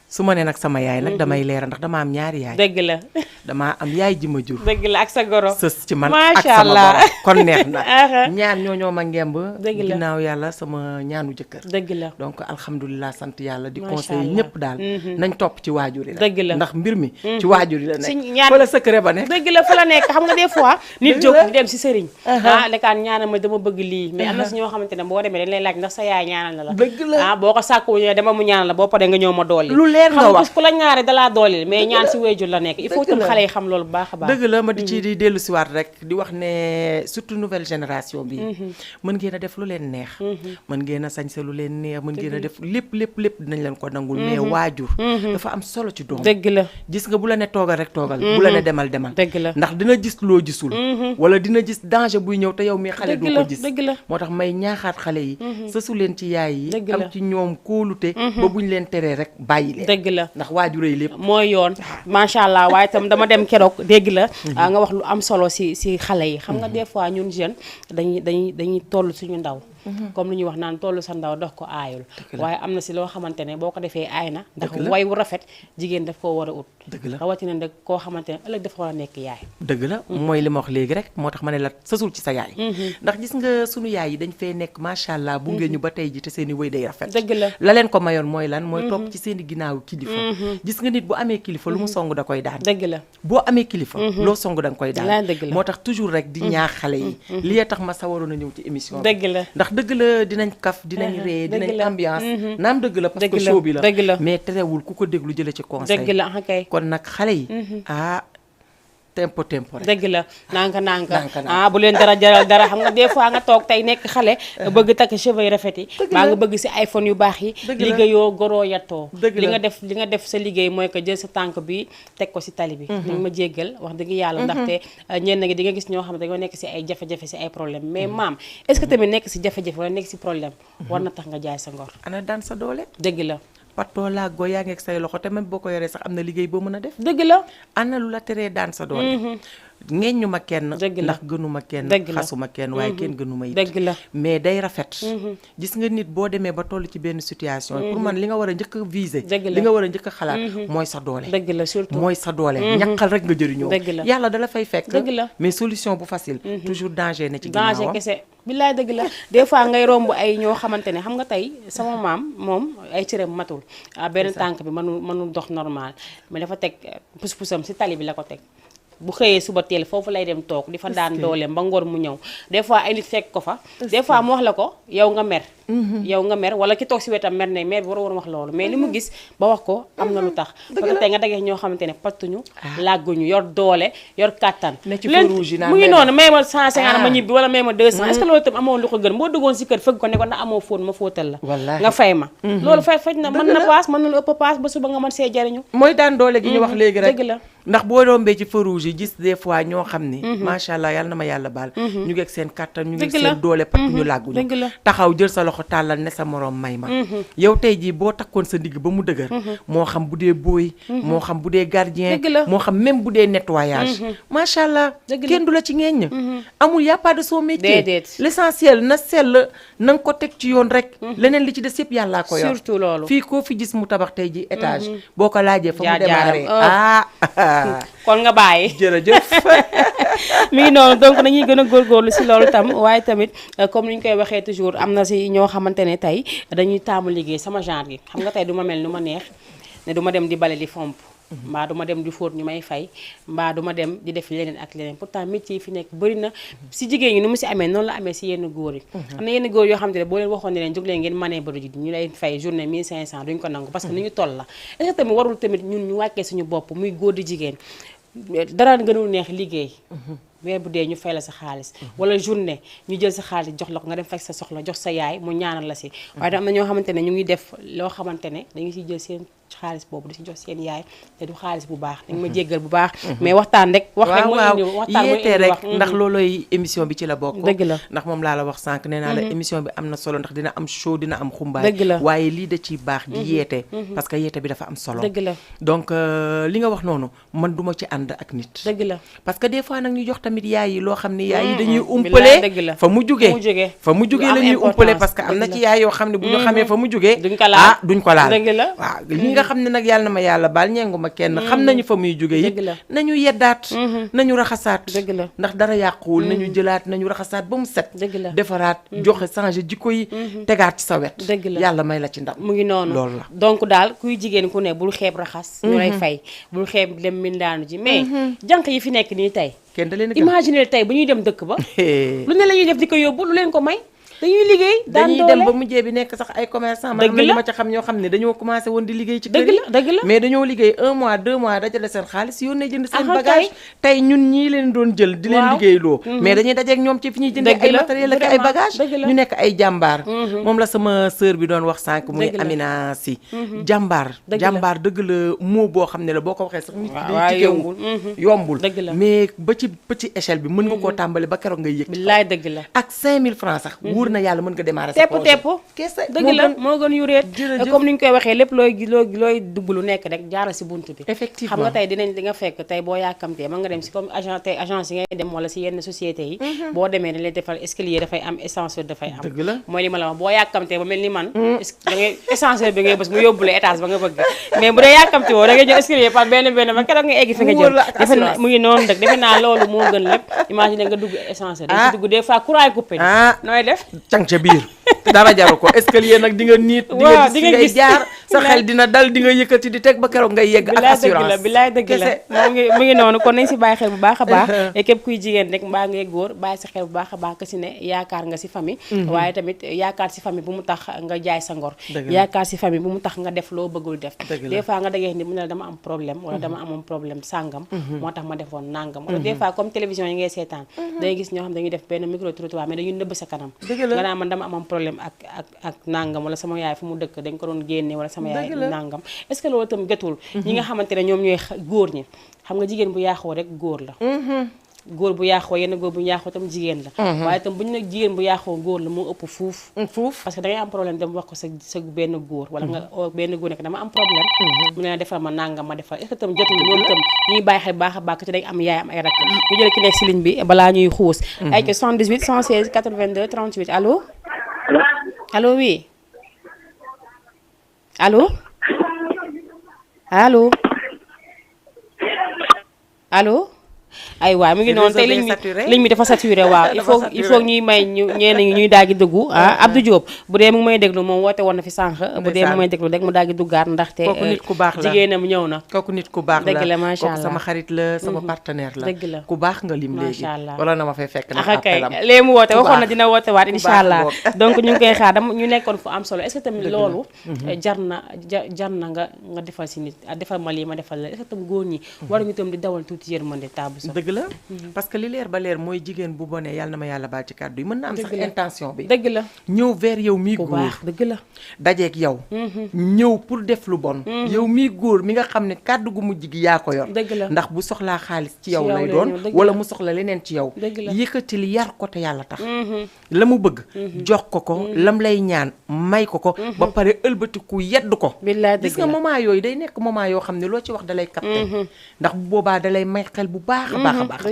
su ma ne nag sama yaay nag damay leeral ndax dama am ñaari yaay dëgg la damaa am yaay ji ma jur dëgg la ak sa goro sës ci man macha ak sama allah goro kon neex na ñaar ñoo ma ngemb dëgg la ginnaaw yàlla sama ñaanu jëkkër dëgg la donc alhamdulilah sant yàlla di conseil ñëpp daal nañ topp ci waajur yi rek dëgg la ndax mbir mi ci waajur yi la si nekk ñaan fa la secret ba nekk dëgg la fa la nekk xam nga des fois nit jóg di dem si sëriñ lekaan ñaanal ma dama bëgg lii mais am na si ñoo xamante ne boo demee dañ lay laaj ndax sa yaay ñaanal na la dëgg la boo ko sàkku dama mu ñaanal la boo paree nga ñëw ma dolli lu leer nga wax ku la ñaare dalaa dooleel mais ñaan si wéyjur la nekk il faut tam xale yi xam loolu bu baax a baax dëgg la ma di ci di dellu siwaat rek di wax ne surtout nouvelle génération bi mën ngeen a def lu leen neex mën ngeen a sañse lu leen neex mën ngeen a def lépp dinañ leen ko nangul mais waajur dafa am solo ci doom dëgg la gis nga bu la ne toogal rek toogal bu la ne demal dëgg la ndax dina gis loo gisul wala dina gis danger buy ñëw te yow mi xale du ko gis dëgg la moo tax may ñaaxaat xale yi sësu leen ci yaay yi dëgg la am ci ñoom kóolute ba buñ leen teree rek bàyyi leen dëgg la ndax waajur yi lépp mooy yoon macha allah waaye itam dama dem keroog dégg la nga wax lu am solo si xale yi xam nga des fois ñun jeune dañuy toll suñu ndaw comme lu ñuy wax naan tollu sa ndaw dox ko aayul waaye am na si loo xamante ne boo ko defee aay na ndax way wu rafet jigéen daf koo war a ut dëgg la rawatina nag koo xamante ne ëllëg dafa war a nekk yaay dëgg la mooy li ma wax léegi rek moo tax ma ne la sësul ci sa yaay ndax gis nga sunu yaay yi dañ fee nekk macha allah bu ngeen ñu ba tey ji te seen i wëy day rafet dëgg la leen ko mayoon mooy lan mooy topp ci seen i ginnaaw kilifa gis nga nit bu amee kilifa lu mu song da koy daan dëgg la boo amee kilifa loo song da nga koy daan dëgg la moo tax toujours rek di ñaax xale yi li tax ma sawaroon a ñëw ci émission dëgg la ndax dëgg la dinañ kaf dinañ ree dinañ ambiance naam dëgg la parce que show bi la mais terewul ku ko déglu jële ci conseil dëgg la kay kon nag xale yi tempo rek dëgg la nanka bu leen dara jaral dara xam nga des fois nga toog tey nekk xale bëgg takk cheveux yu rafet yi maa nga bëgg si iPhone yu baax yi liggéeyoo goroo yattoo li nga def sa liggéey mooy que jël sa tànk bi teg ko si tali bi dañ ma jéggal wax dëgg yàlla ndaxte ñenn ngi di nga gis ñoo xam ne dañoo nekk si ay jafe-jafe si ay problème mais maam est-ce que tamit nekk si jafe-jafe wala nekk si problème war na tax nga jaay sa ngor ana daan sa doole dëgg la patoo laago yaa ngi ak say loxo te même boo ko yoree sax am na liggéey boo mën a def dëgg la ana lu la teree daan sa doole ngeeñu ma kenn ndax gënuma kenn xasuma kenn waaye kenn gënuma it dëgg la mais day rafet gis nga nit boo demee ba toll ci benn situation pour man li nga war a njëkk a viser li nga war a njëkk a xalaat mooy sa doole dëgg la surtout mooy sa doole ñaqal rek nga jëriñoo dëgg la yàlla dala fay fekk dëgg la mais solution bu facile toujours danger ne ci ginnaawam danger kese billaay dëgg la des fois ngay romb ay ñoo xamante ne xam nga tey sama maam moom ay cëram matul benn tànk bi mënul dox normal mais dafa teg pus-pusam si tali bi la ko teg bu xëyee suba teel foofu lay dem toog di fa daan dooleem ba ngoor mu ñëw des fois ay nit fekk ko fa des fois mu wax la ko yow nga mer wala ki toog si wetam mer ne mer bi war a wax loolu mais li mu gis ba wax ko am na lu tax parce que tey nga dagee ñoo xamante ne pattuñu làgguñu yor doole yor kàttan mu ngi noonu may ma 150 ma ñibbi wala may ma 200 est-ce que loolu tam amoon lu ko gën boo duggoon si kër fëgg ko ne ko ndax amoo fóon ma fóotal la nga fay ma loolu faj na mën na paas mën na lu ëpp paas ba suba nga mën see jariñu mooy daan doole gi ñu wax léegi rek dëgg la ndax boo rombee ci feu rouge yi gis des fois ñoo xam ni macha allah yàlla na ma yàlla baal ñu ngi ak seen kàttan ñu ngi ak seen doole parce que ñu làgguñu taxaw jël sa loxo tàllal ne sa moroom may ma yow tey jii boo takkoon sa ndigg ba mu dëgër moo xam bu dee booy moo xam bu dee gardien moo xam même bu dee nettoyage macha allah kenn du la ci ngeeñ amul y a pas de son métier l'essentiel na sell na nga ko teg ci yoon rek leneen li ci des yëpp yàllaa ko yor surtout loolu fii koo fi gis mu tabax tey ji étage boo ko laajee fa mu démarré kon nga bàyyi jërëjëf mi ngi noonu donc nañuy gën a góorgóorlu si loolu tam waaye tamit comme ni ñu koy waxee toujours am na si ñoo xamante ne tey dañuy taamu liggéey sama genre gi xam nga tey du ma mel nu ma neex ne du ma dem di bale di fomp mbaa duma dem di fóot ñu may fay mbaa duma dem di def leneen ak leneen pourtant métier yi fi nekk bëri na si jigéen ñi ni mu si amee noonu la amee si yenn góor yi am na yenn góor yoo xam te ne boo leen waxoon ne leen jóg leen ngeen manee baro ji ñu lay fay journée 1500 duñ ko nangu parce que ni ñu toll la est-ce que tamit warul tamit ñun ñu wàccee suñu bopp muy góor di jigéen dara gënul neex liggéey weer bu dee ñu fay la sa xaalis wala journée ñu jël sa xaalis jox la ko nga dem faj sa soxla jox sa yaay mu ñaanal la si waaye am na ñoo xamante ne ñu ngi def loo xamante ne dañu siy jël seen xaalis boobu di si jox seen yaay te du xaalis bu baax dañ ma jéggal bu baax mais waxtaan rek wax rek waxtaan yéete rek ndax loolooy émission bi ci la bokk dëgg la ndax moom laa la wax sànq nee naa la émission bi am na solo ndax dina am show dina am xumbaay dëgg la waaye lii da ciy baax di yeete parce que yeete bi dafa am solo dëgg la donc li nga wax noonu man duma ci ànd ak nit dëgg la parce que des fois nag ñu jox tamit yaay yi loo xam ne yaay yi dañuy umpale fa mu jugee la ñuy umpale parce que am na ci yaay yoo xam ne bu ñu xamee fa mu jugee duñ ko laal dëgg la waaw li nga xam ne nag yàlla na ma yàlla baal ñeengu ma kenn xam nañu fa muy jugee it nañu yeddaat nañu raxasaat dëgg la ndax dara yàquwul nañu jëlaat nañu raxasaat ba mu set dëgg la defaraat joxe changer jikko yi tegaat ci sa wet dëgg la yàlla may la ci ndam mu ngi noonu loolu la donc daal kuy jigéen ku ne bul xeeb raxas ñu lay fay bul xeeb dem mindaanu ji mais jànq yi fi nekk nii tey kenn da leen imaginer tey bu ñuy dem dëkk ba lu ne la ñuy def di ko yóbbu lu leen ko may dañuy liggéey daan doole dañuy dem ba mujjee bi nekk sax ay commerçant man am na ñu ma ca xam ñoo xam ne dañoo commencé woon di liggéey ci kër yi dëgg la mais dañoo liggéey 1 mois 2 mois dajale seen xaalis yónnee jënd seen bagage tey ñun ñii leen doon jël di leen liggéey loo mais dañuy dajeek ñoom ci fi ñuy jëndee ay matériel ak ay bagage ñu nekk ay jàmbaar moom la sama sœur bi doon wax sànq muy Amina Si jàmbaar dëgg la mot boo xam ne la boo ko waxee sax nit ki yombul mais ba ci petit échelle bi mën nga koo tàmbali ba keroog ngay yëg billaay dëgg la ak 5000 francs sax na yàlla mën nga démarrer sa projet tepp kese dëgg la moo gën yu réet comme ni ñu koy waxee lépp looy dugg lu nekk rek jaaral si buntu bi effectivement xam nga tey di nga fekk tey boo yàkkamtee mën nga dem si comme agence yi ngay dem wala si yenn société yi boo demee dañ lay defal escalier dafay am ascenseur dafay am dëgg la mooy li ma la wax boo yàkkamtee ba mel ni man da ngay ascenseur bi ngay bës mu yóbbu la étage ba nga bëgg mais bu dee yàkkamti woo da ngay jël escalier par benn ba keroog nga egg fi nga jëm mu ngi noonu rek defe naa loolu moo gën lépp imagine nga dugg ascenseur dañ si dugg des fois courant coupé nooy def cang ca biir dara jaru ko escalier nag di nga niit di nga gis ngay jaar sa xel dina dal di nga yëkkati di teg ba keroog ngay yegg ak assurance bilaay dëgg la mu ngi noonu kon nañ si bàyyi xel bu baax a baax képp kuy jigéen rek mbaa ngay góor bàyyi sa xel bu baax a baax que si ne yaakaar nga si famille waaye tamit yaakaar si famille bu mu tax nga jaay sa ngor yaakaar si famille bu mu tax nga def loo bëggul def des fois nga dagee ni mu ne la dama am problème wala dama amoon problème sàngam moo tax ma defoon nàngam wala des fois comme télévision yi ngay seetaan dangay gis ñoo xam dañuy def benn micro trottoir mais dañuy nëbb sa kanam nga naa man dama amoon problème ak nangam wala sama yaay fu mu dëkk dañ ko doon génne wala sama yaay nangam est-ce que loolu itam gëtul ñi nga xamante ne ñoom ñooy góor ñi xam nga jigéen bu yaaxoo rek góor la góor bu yaaxoo yenn góor bu ñu yaaxoo tam jigéen la waaye itam bu ñu ne jigéen bu yaaxoo góor la moo ëpp fuuf parce que da ngay am problème dem wax ko sa benn góor wala nga benn góor nekk dama am problème mu ne defal ma nangam ma defal est-ce que tam jotul ñoom itam ñuy bàyyi xel baax a baax ci dañ am yaay am ay rakk ñu jël ki nekk si ligne bi balaa ñuy xuus ay ca 78 116 82 38 allo allo oui allo allo allo ay waaw mu ngi noonu tey ligne bi dafa saturé waaw il faut ñuy may ñenn ñi ñuy daal di dugg Abdou Diop bu dee mu ngi may déglu moom woote woon na fi sànq bu dee mu ngi may déglu rek mu daal di duggaat ndaxte kooku nit ku baax la jigéenam ñëw na kooku nit ku baax la dëgg la macha allah kooku sama xarit la sama partenaire la dëgg la ku baax nga lim léegi macha allah wala na ma fay fekk na kay léegi mu woote waxoon na dina woote waat incha allah donc ñu ngi koy xaar dama ñu nekkoon fu am solo est-ce que tamit loolu jar na nga defal si nit defal ma lii ma defal la est-ce que tam góor ñi waruñu tam di dawal tuuti yërmande taabu sax dëgg la parce que li leer ba leer mooy jigéen bu bonee yàlla na ma yàlla baal ci kàddu yi mën na am sax intention bi dëgg la ñëw vers yow mii góor dëgg la dajeeg yow ñëw pour def lu bon yow mii góor mi nga xam ne kàddu gu mujj gi yaa ko yor dëgg la ndax bu soxlaa xaalis ci yow lay doon wala mu soxla leneen ci yow yëkkatil yar ko te yàlla tax la mu bëgg jox ko lam lay ñaan may ko ba pare ëlbatiku yedd ko gis nga moment yooyu day nekk moment yoo xam ne loo ci wax dalay capté ndax bu boobaa dalay may xel bu baax a baax a baax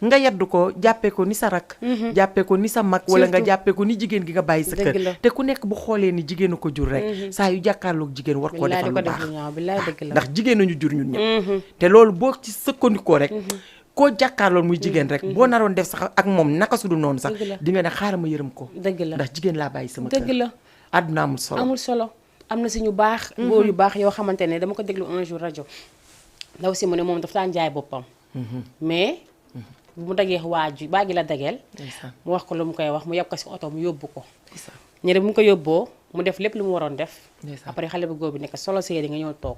nga yedd ko jàppee ko ni sa rak jàppee ko ni sa mag wala nga jàppee ko ni jigéen gi nga bàyyi sa kër te ku nekk bu xoolee ni jigéen a ko jur rek saa yu jàkkaarloog jigéen war koo defal lu baax ndax jigéen nañu jur ñun ñëpp te loolu boo ci sëkkandikoo rek koo jàkkaarloon muy jigéen rek boo naroon def sax ak moom naka su dul noonu sax di nga ne xaaral ma yërëm ko ndax jigéen laa bàyyi sama kër àdduna amul solo am na si ñu baax góor yu baax yoo xamante ne dama ko déglu un jour rajo ndaw si mu ne moom dafa daan jaay boppam mais bu mu dagee baa gi la dageel mu wax ko lu mu koy wax mu yeb ko si oto mu yóbbu ko ñene bu mu ko yóbboo mu def lépp lu mu waroon def après xale bu góor bi nekk solo séeri nga ñëw toog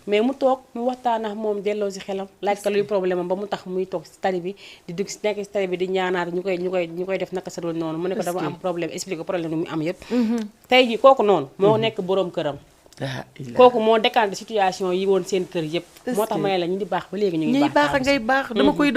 mais mu toog mu waxtaan ak moom delloo si xelam laaj ko luy problème am ba mu tax muy toog si tali bi di dugg si nekk si tali bi di ñaanaat ñu koy def naka sa dul noonu mu ne ko dama am problème expliqué problème bi mu am yëpp tey ji kooku noonu moo nekk boroom këram kooku moo décanté situation yi woon seen kër yëpp moo tax ma ne la ñu di baax ba léegi ñu ngi baax ngay baax dama koy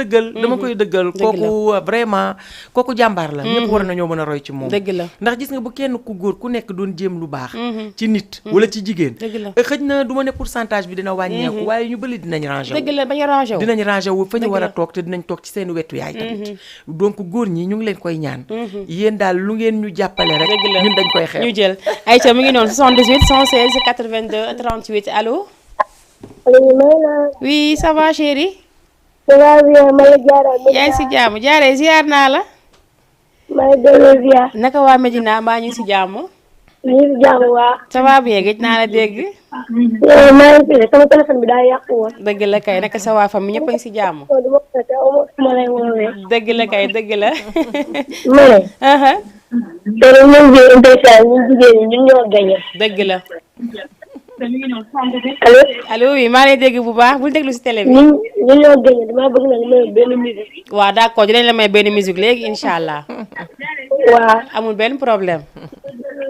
dëggal kooku vraiment kooku jàmbaar la ñëpp war nañoo mën a roy ci moom dëgg la ndax gis nga bu kenn ku góor ku nekk doon jéem lu baax ci nit wala ci jigéen xëj na du ma ne pourcentage bi dina wàññeeku waaye ñu bëri dinañ rangé wu dëgg la bañ rangé wu dinañ rangé wu fa ñu war a toog te dinañ toog ci seen wetu yaay tamit donc góor ñi ñu ngi leen koy ñaan yéen daal lu ngeen ñu jàppale rek ñun dañ koy xeex ñu jël Aïcha mu ngi noonu 78 116 82 38 allo. oui ça va chérie. ça va bien ma la jaaree. yaa ngi si jàmm jaaree ziar naa la. maa ngi delloo ziar. naka waa Medina mbaa ñu ngi si jàmm. ñu ngi si jàmm waa. ça va bien gëj naa la dégg. maa ngi fi sama téléphone bi daa yàqu woon. dëgg la kay naka sa waa famille ñëpp a ngi si jàmm. ma lay woowee. dëgg la kay dëgg la. ma ne. te ñun jigéen ñi ñun ñoo gagné. dëgg la. allo. allo oui maa lay dégg bu baax bul déglu si télé bi. ñun ñoo gagné damaa bëgg nag may benn musique. waaw d'accord dinañ la may benn musique léegi incha allah. waaw amul benn problème.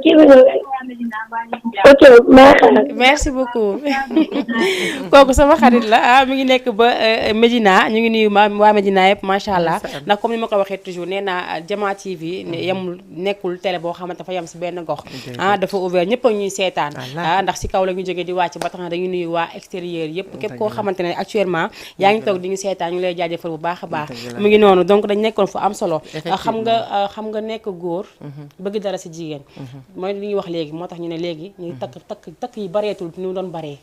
kii bi ok maa xaar. merci beaucoup kooku sama xarit la mi ngi nekk ba Medina ñu ngi nuyu waa Medina yëpp macha allah ndax comme ni ma ko waxee toujours nee naa Jama TV yemul nekkul télé boo xamante dafa yem si benn gox dafa ouvert ñëpp a ñuy seetaan ndax si kaw la ñu jógee di wàcc ba tax na dañuy nuyu waa extérieur yëpp képp koo xamante ne actuellement yaa ngi toog di ñu seetaan ñu lay jaajëfal bu baax a baax mu ngi noonu donc dañ nekkoon fu am solo xam nga nekk góor bëgg dara si jigéen mooy li ñuy wax léegi moo tax ñu ne léegi ñu takk yi bareetul ni mu doon baree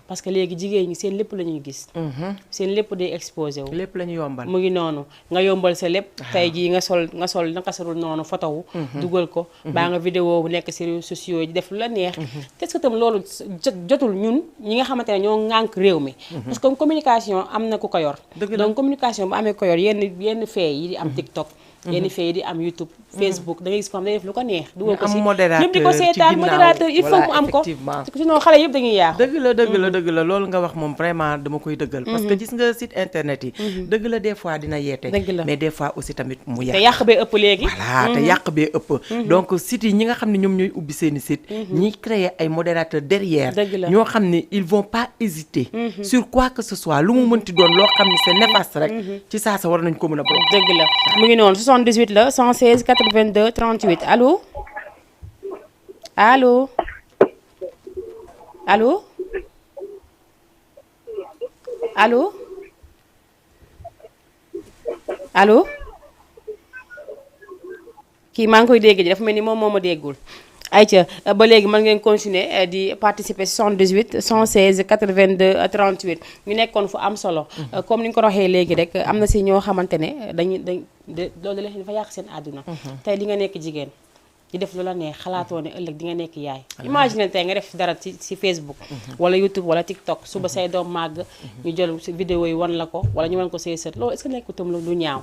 parce que léegi jigéen ñi seen lépp la ñuy gis seen lépp day exposé wu lépp la ñu yombal mu ngi noonu nga yombal sa lépp tey jii nga sol naka sarul noonu photo wu dugal ko baa nga vidéo bu nekk si réseaux sociaux yi def lu la neex est-ce que tam loolu jotul ñun ñi nga xamante ne ñoo ŋànk réew mi parce que communication am na ku ko yor donc communication bu amee ko yor yenn fee yi di am TikTok yenn fee yi di am YouTube Facebook da ngay gis ko xam ne def lu ko neex dugal ko si ñëpp di ko seetaan modérateur il faut mu am ko sinon xale yëpp dañuy yaaxu dëgg la loolu nga wax moom vraiment dama koy dëggal parce que gis nga site internet yi dëgg la des fois dina yeete mais des fois aussi tamit mu yàq te yàq bee ëpp léegi voilà te yàq bee ëpp donc site yi ñi nga xam ne ñoom ñooy ubbi seeni site ñiy créer ay modérateurs derrière ñoo xam ne ils vont pas hésiter sur quoi que ce soit lu mu mënti doon loo xam ne c'est néfaste rek ci saa sa war nañ ko mën a bloquer dëgg la mu ngi noonu 78 la 116 82 38 allo allo allo allo allo kii maa ngi koy dégg ji dafa mel ni moom moo ma déggul ayca ba léegi mën ngeen continuer di participer 78 116 82 38 ñu nekkoon fu am solo comme ni nga ko waxee léegi rek am na si ñoo xamante ne loolu dafa yàq seen àdduna tey li nga nekk jigéen di def lu la neex xalaatoo ne ëllëg di nga nekk yaay imagine tey nga def dara ci Facebook wala YouTube wala TikTok suba say doom màgg ñu jël vidéo yi wan la ko wala ñu wan ko say sët loolu est-ce que nekku tam lu ñaaw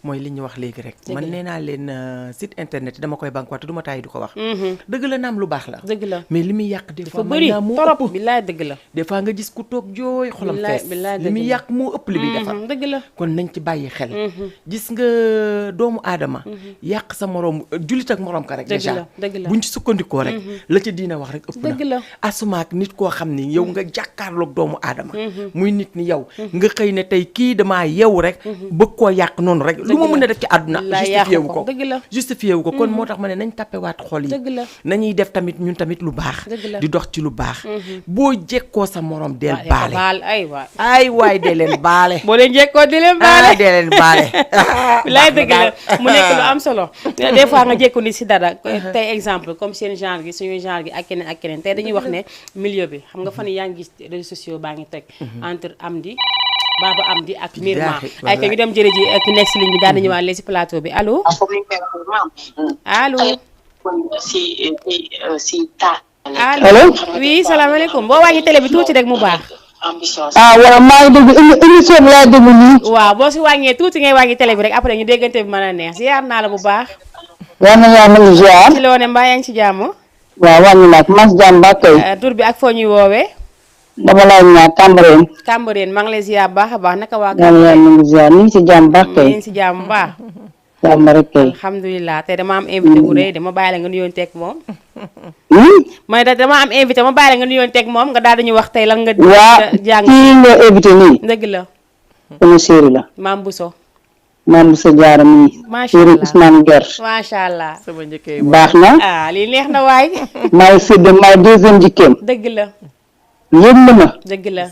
mooy li ñu wax léegi rek man nee naa leen site internet yi dama koy banque du ma taay du ko wax dëgg la naam lu baax la dëgg la mais li muy yàq des fois bëri torop billaay dëgg la des fois nga gis ku toog jooy xolam fees li muy yàq moo ëpp li muy defar dëgg la kon nañ ci bàyyi xel gis nga doomu aadama yàq sa moroom jullit ak morom ka rek déjà buñ ci sukkandikoo rek la ca diina wax rek ëpp na asumaak nit koo xam ni yow nga jàkkaarloog doomu aadama muy nit ni yow nga xëy ne tey kii damaa yew rek bëgg koo yàq noonu rek lu ma mën a def ci àdduna justifié wu ko kon moo tax ma ne nañ tappewaat xol yi nañuy def tamit ñun tamit lu baax di dox ci lu baax boo jekkoo sa morom del baale ay waay dee leen baale boo leen jekkoo di leen baale dee leen baale bilaay dëgg la mu nekk lu am solo des fois nga jekku ni si dara tey exemple comme seen genre gi suñu genre gi ak keneen tey dañuy wax ne milieu bi xam nga fan yaa ngi gis réseaux sociaux baa ngi teg entre Amdy Baba Amdy ak Myrma ay ka ñu dem jële ji ki nekk si ligne bi daan nañu ñëwaat si plateau bi allo allo allo oui salaamaaleykum boo wàññi télé bi tuuti rek mu baax waaw maa ngi dégg émission bi laa déglu nii. waaw boo si wàññee tuuti ngay wàññi télé bi rek après ñu déggante bi mën a neex ziar naa la bu baax. yal na yaa ngi ziar. ci loo ne mbaa yaa ngi ci jàmm. waaw wàññi naa ko mas jàmm ba kay. tur bi ak foo ñuy woowee. dama laaj ñaar Cambérène. Cambérène maa ngi lay ziar baax a baax naka waa. yal na yaa ngi ziar ñu ngi ci jàmm ba kay. ñu ngi ci jàmm bu baax. jàmm rek kay. alhamdulilah tey dama am invité bu rëy dama bàyyi la nga nuyoon teg moom. mooy dama am invité ma bàyyi la nga nuyoon teg moom nga daal dañuy wax tey lan nga. jàng kii nga invité nii. dëgg la. sama chéri la. Maam Bousso. Maam Bousso Diarra mii. macha allah Ousmane Guer. macha allah. sama njëkkee baax na. lii neex na waay. maay sédd maay deuxième jikkeem. dëgg la. yëg na ma. dëgg la.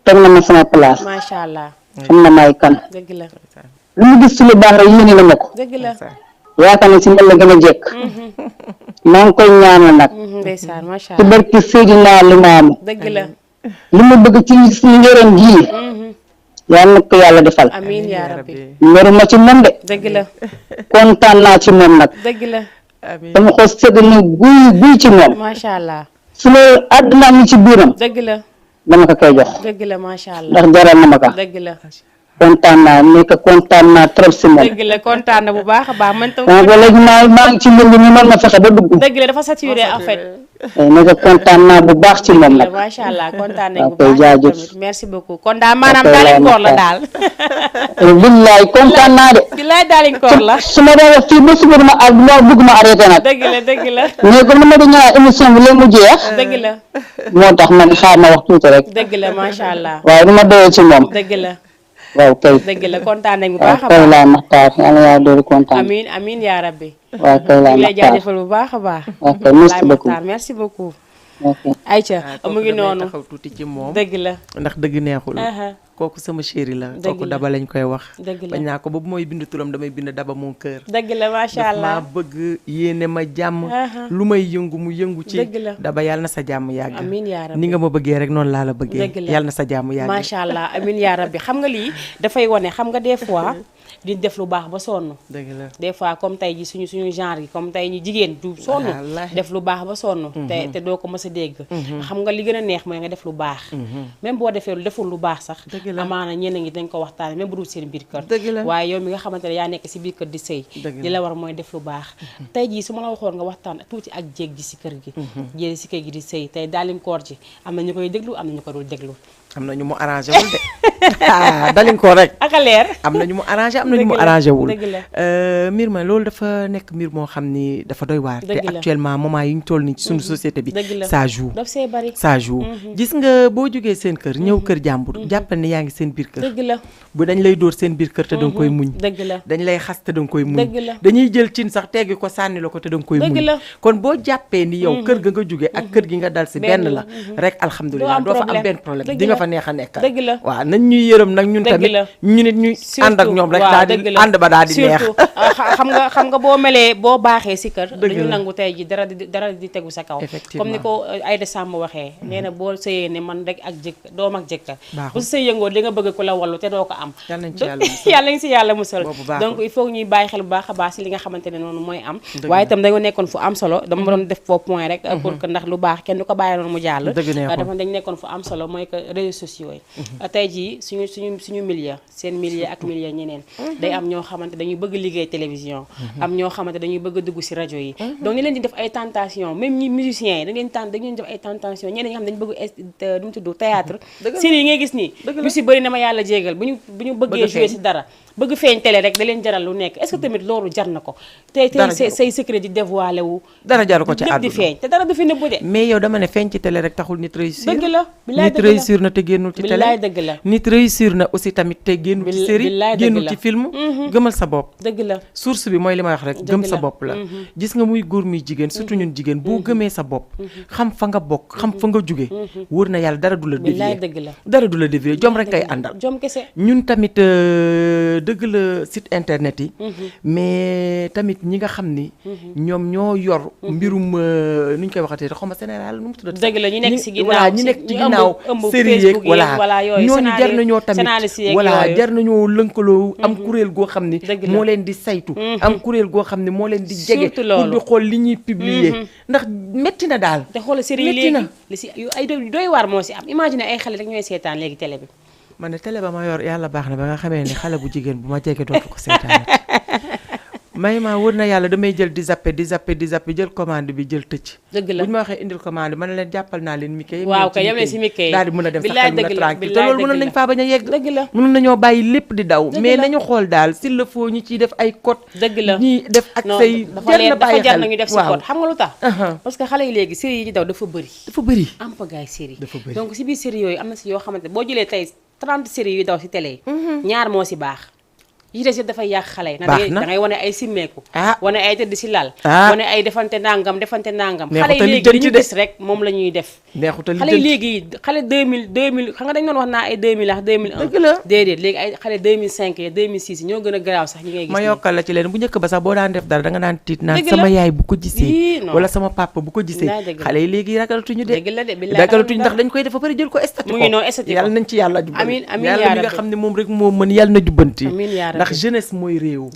teg na ma sama place. macha allah. xam na maay kan. dëgg la. lu mu gis ci lu baax rek yéene na ma ko. dëgg la. yaakaar ne si man la gën a jekk. maa ngi koy ñaanal nag. ndeysaan macha ci allah. barki Seydina Limaamu. dëgg la. li ma bëgg ci suñu njëriñ gii. yal na ko yàlla defal. amiin yaa rabbi. ñoruma ci moom de. dëgg la. kontaan naa ci moom nag. dëgg la. dama ko sedd na guy ci moom. macha allah. su ma àdduna mi ci biiram. dëgg la. dama ko koy jox. dëgg la macha allah. ndax jaral na ma ko. dëgg la. kontaan naa nekk kontaan naa trop si moom. dëgg la kontaan na bu baax a baax man tam. ba léegi maa ngi ci mbir mi man ma fexe ba dugg. dëgg la dafa saturé en fait. nekk kontaan naa bu baax ci moom nag. macha allah kontaan nañ bu ok baax jaajëf. tamit merci beaucoup kon daal maanaam daaliñ koor la daal. billaay kontaan naa de. billaay daaliñ koor la. su ma doon wax fii ba suba dama bëgg ma arrêté nag. dëgg la dëgg la. mais comme ni ma doon ñëwaat émission bi léegi mu jeex. dëgg la. moo tax man xaar ma wax tuuti rek. dëgg la macha allah. waaye du ma doyoo ci moom. dëgg la. waaw kay. dëgg la kontaan nañ bu waaw baax a kay baax. laa maxtaar yàlla yaa doolu kontaan. amiin amiin yaa rabbi. waaw kay laa ñu lay maxtaar. jaajëfal bu baax a baax. ok merci beaucoup. Maxtaar merci beaucoup. ok. Aïcha mu ngi noonu. taxaw tuuti ci moom. dëgg la. ndax dëgg neexul. Aha. kooku sama chéri la. Dëgg kooku la. daba lañ koy wax. dëgg la bañ naa ko ba bu mooy bind turam damay bind daba mon cœur. dëgg la macha allah. maa bëgg yéene ma jàmm. Aha. lu may yëngu mu yëngu ci. Dëgg la. daba yàlla na sa jàmm yàgg. amiin yaa rabbi. ni nga ma bëggee rek noonu laa la bëggee. Dëgg la. yàlla na sa jàmm yàgg. macha allah amiin yaa rabbi xam nga lii dafay wane xam nga des fois di def lu baax ba sonn. dëgg la. des fois comme tey ji suñu genre yi comme tey ñi jigéen du sonn Wallaahi. def lu baax ba sonn te doo ko mës a dégg xam nga li gën a neex mooy nga def lu baax même boo defee lu deful lu baax sax Dëgg la. amaana ñenn ñi dañ ko waxtaane même bu dul seen biir kër Dëgg la. waaye yow mi nga xamante ne yaa nekk si biir kër di sëy Dëgg li la. la war mooy def lu baax tey jii su ma la waxoon nga waxtaan tuuti ak jéeg ji si kër gi jéeg si kër gi di sëy tey daalin koor ji am na ñu koy déglu am na ñu ko dul déglu am na ñu mu arrangé wul de. dalin ko rek. ak a leer am na ñu mu arrangé am na ñu mu Dëgg la, arrangé wul. dëgg la. mbir ma loolu dafa nekk mbir moo xam ni dafa doy waar. te Dëgg la. actuellement moment yi ñu toll nii ci suñu société bi. dëgg la ça joue. daf see bari ça joue gis nga boo jógee seen kër ñëw kër jàmbur jàppal ne yaa ngi seen biir kër. dëgg la bu dañ lay dóor seen biir kër te danga koy muñ. dëgg la dañ lay xas te danga koy muñ. Dëgg la. dañuy jël cin sax teggi ko sànni la ko te danga koy Dëgg muñ. la. kon boo jàppee ni yow kër ga nga jóge ak kër gi nga dal si benn la rek alhamdulilah Doo am doo fa am problème. benn problème Dëgg di nga la. fa neex a nekkal. Dëgg la. waaw nañ ñuy yërëm nag ñun Dëgg tamit la. ñu nit ñuy ànd ak ñoom rek waaw, daal dëgg di la. ànd ba daal di neex. surtout xam nga boo melee boo baaxee si kër Dëgg dañu la. nangu tey ji dara di tegu sa kaw Effectivement. comme ni ko Aïda Samb waxee nee na boo sëyee ne man rek ak jëkk doom ak jëkkër Baaxul. bu sëy yëngoo di nga bëgg ku la wallu te doo ko am Yal nañ ci yàlla musal. yàlla nañ si yàlla musal Boobu baaxul. donc il faut ñuy bàyyi xel bu baax a baax si li nga xamante ne noonu mooy am Dëgg waaye la. itam dañoo nekkoon fu am solo dama doon def foofu point rek pour que ndax lu baax kenn du ko bàyyi noonu mu jàll Dëgg neexul. dafa dañ nekkoon fu am solo mooy que réseaux sociaux yi tey jii suñu milieu seen milieu ak milieu ñeneen day am ñoo xamante dañuy bëgg liggéey télévision am ñoo xamante dañuy bëgg dugg si rajo yi donc ni leen di def ay tentation même ñi musiciens yi dañ leen def ay tentation ñeneen ñi nga xam dañu bëgg nu mu tudd théâtre série yi ngay gis nii ñu si bëri na ma yàlla jéegal bu ñu bëggee jouer si dara bëgg feeñ télé rek da leen jaral lu nekk est-ce que tamit loolu jar na ko tey Dara jaru ko. say secret di dévoilé wu dara jaru ko ci lépp di àdduna. feeñ te dara du fi nëbbu de mais yow dama ne feeñ ci télé rek taxul nit réussir. dëgg la bilaay nit dëgg la réussir na te génnul ci télé. bilaay dëgg la nit réussir na aussi tamit te génnul ci série bilaay dëgg génnul la. ci film. gëmal sa bopp. dëgg la source bi mooy li may wax rek gëm Dëgg sa la. bopp la gis nga muy góor muy jigéen surtout ñun jigéen boo gëmee sa bopp xam fa nga bokk xam fa nga jóge wóor na yàlla dara du la bilaay dévier dëgg la dara du la dévier jom rek ngay àndal jom kese ñun tamit dëgg la site internet yi mais tamit ñi nga xam ni ñoom ñoo yor mbirum nu ñu koy waxatee xaw ma Sénégal nu mu tuddati dëgg la ñu nekk si ginnaaw voilà ñi nekk ci ginnaaw série yeeg voilà ñooñu jar nañoo tamit voilà jar nañoo lënkaloo am kuréel goo xam ni moo leen di saytu am kuréel goo xam ni moo leen di jege pour di xool li ñuy publier ndax métti na daal te xool série yi léegi li si ay doy waar moo si am imagine ay xale rek ñooy seetaan léegi télé bi man ne télé ba ma yor yàlla baax na ba nga xamee ni xale bu jigéen bu ma jege dootu ko seetaan may ma wër na yàlla damay jël di zappe jël commande bi jël tëcc dëgg la bu ñu ma waxee indil commande man leen jàppal naa leen Mickey waaw kay yem leen si Mickey daal di mën a dem sax billaay na dëgg la tranquille te loolu mënoon nañ faa bañ a yegg dëgg la mënoon nañoo bàyyi lépp di daw mais nañu xool daal s'il le faut ñi ciy def ay code dëgg la ñi def ak say dafa jar nañu def si code xam nga lu tax parce que xale yi léegi série yi di daw dafa bëri am pagaay série donc si biir série yooyu am na si yoo xamante boo jëlee tey 30 séries yu daw si télé yi ñaar moo si baax yi des yëpp dafay yàq xale yi da ngay wane ay simmeeku wane ay tëdd si lal wane ay defante nangam xale yi léegi li ñu gis rek moom la ñuy def xale yi léegi xale 2000 xam nga dañ doon wax naa ay 2000 ak 2001 déedéet léegi ay xale 2005 et 2006 ñoo gën a garaaw sax ñi ngay gis ma yokkal la ci leen bu njëkk ba sax boo daan def dara da nga daan tiit naan sama yaay bu ko gisee wala sama papa bu ko gisee xale yi léegi ragalatuñu de ragalatuñu ndax dañ koy def ba pare jël ko estati ko yàlla nañ ci yàlla jubbanti yàlla mi nga xam ne moom rek moo mën yàlla na jubbanti ndax jeunesse mooy réew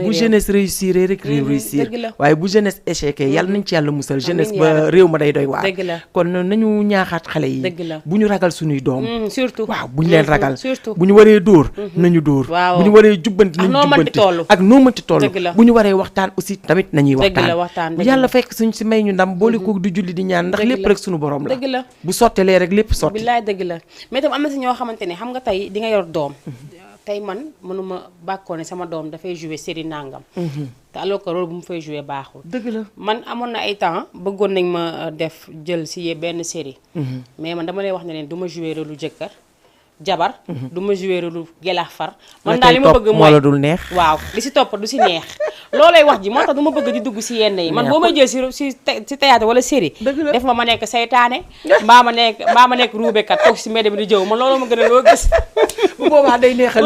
bu jeunesse réussir rek réew réussir waaye bu jeunesse échec yàlla nañ ci yàlla musal jeunesse ba réew ma day doy waar kon nañu ñaaxaat xale yi bu ñu ragal suñuy doom surtout waaw bu ñu leen ragal bu ñu waree dóor nañu dóor bu ñu waree jubbanti nañu jubbanti ak noo mënti toll bu ñu waree waxtaan aussi tamit nañuy waxtaan bu yàlla fekk suñ si may ñu ndam boole ko di julli di ñaan ndax lépp rek suñu borom la bu sottelee rek lépp sotti billaay dëgg la mais tam am na si ñoo xamante ne xam nga tey di nga yor doom tey man mënuma bàkkoo ne sama doom dafay jouer série nangam te alors que rôle bu mu fay jouer baaxul dëgg la man amoon na ay temps bëggoon nañ ma def jël si benn série mais man dama lay wax ne leen du ma jouer rôle lu jëkkër jabar du ma jouer rôle lu gelax far man daal li ma bëgg mooy la dul neex waaw li si topp du si neex loolay wax ji moo tax du ma bëgg di dugg si yenn yi man boo may jël si théâtre wala série def ma nekk saytaane mbaa ma nekk ruubekat toog si mbedd mi di jëw man loolu ma gën a loo gis bu boobaa day neexal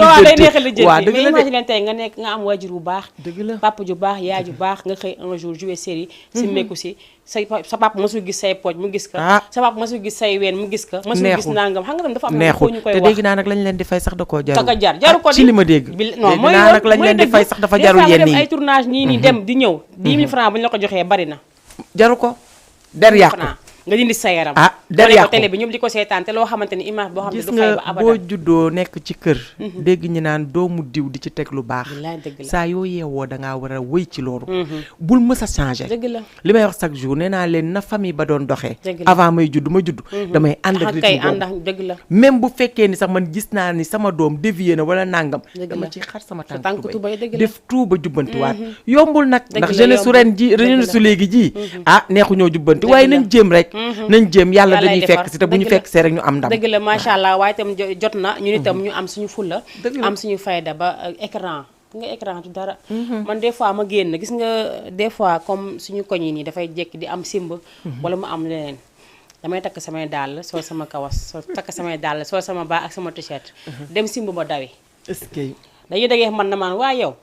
li jël mais imagine tey nga am waajur bu baax papa ju baax yaay ju baax nga xëy un jour jouer série si mekku si sa papa mosul gis say pooj mu gis ko sa papa mosul gis say ween mu gis ko mosul gis nangam xam nga tam dafa am na ko ñu koy wax te dégg naa nag lañ leen di fay sax da koo jaru ko ci li ma dégg non mooy naa nag lañ leen di fay sax dafa jarul yenn yi ay tournage nii dem di ñëw 10 000 francs bu ñu la ko joxee bari na jaru ko der yàqu nga dindi sa yaram der yàqu télé bi ñoom di ko seetaan te loo xamante ni image boo xam ne gis nga boo juddoo nekk ci kër dégg ñu naan doomu diw di ci teg lu baax saa yoo yeewoo dangaa war a wëy ci loolu bul mës a changé li may wax chaque jour nee naa leen na famille ba doon doxee avant may judd ma judd damay ànd ak rythme boobu même bu fekkee ni sax man gis naa ni sama doom dévié na wala nangam dama ci xar sama tànk tubay def tuuba jubbantiwaat yombul nag ndax jeunesse su ren ji jeunesse su léegi ji neexu ñoo jubbanti waaye nañ jéem rek nañ jéem yàlla dañuy fekk si te bu ñu fekk see rek ñu am ndam dëgg la macha allah waaye itam jot na ñun itam ñu am suñu fulla am suñu fayda ba écran nga écran du dara man des fois ma génn gis nga des fois comme suñu koñ yi nii dafay jekki di am simb wala mu am leneen damay takk samay dàll sol sama kawas takk samay dàll sol sama baa ak sama t-shirt dem simb ba dawi est-ce que dañuy degee man na maan waa yow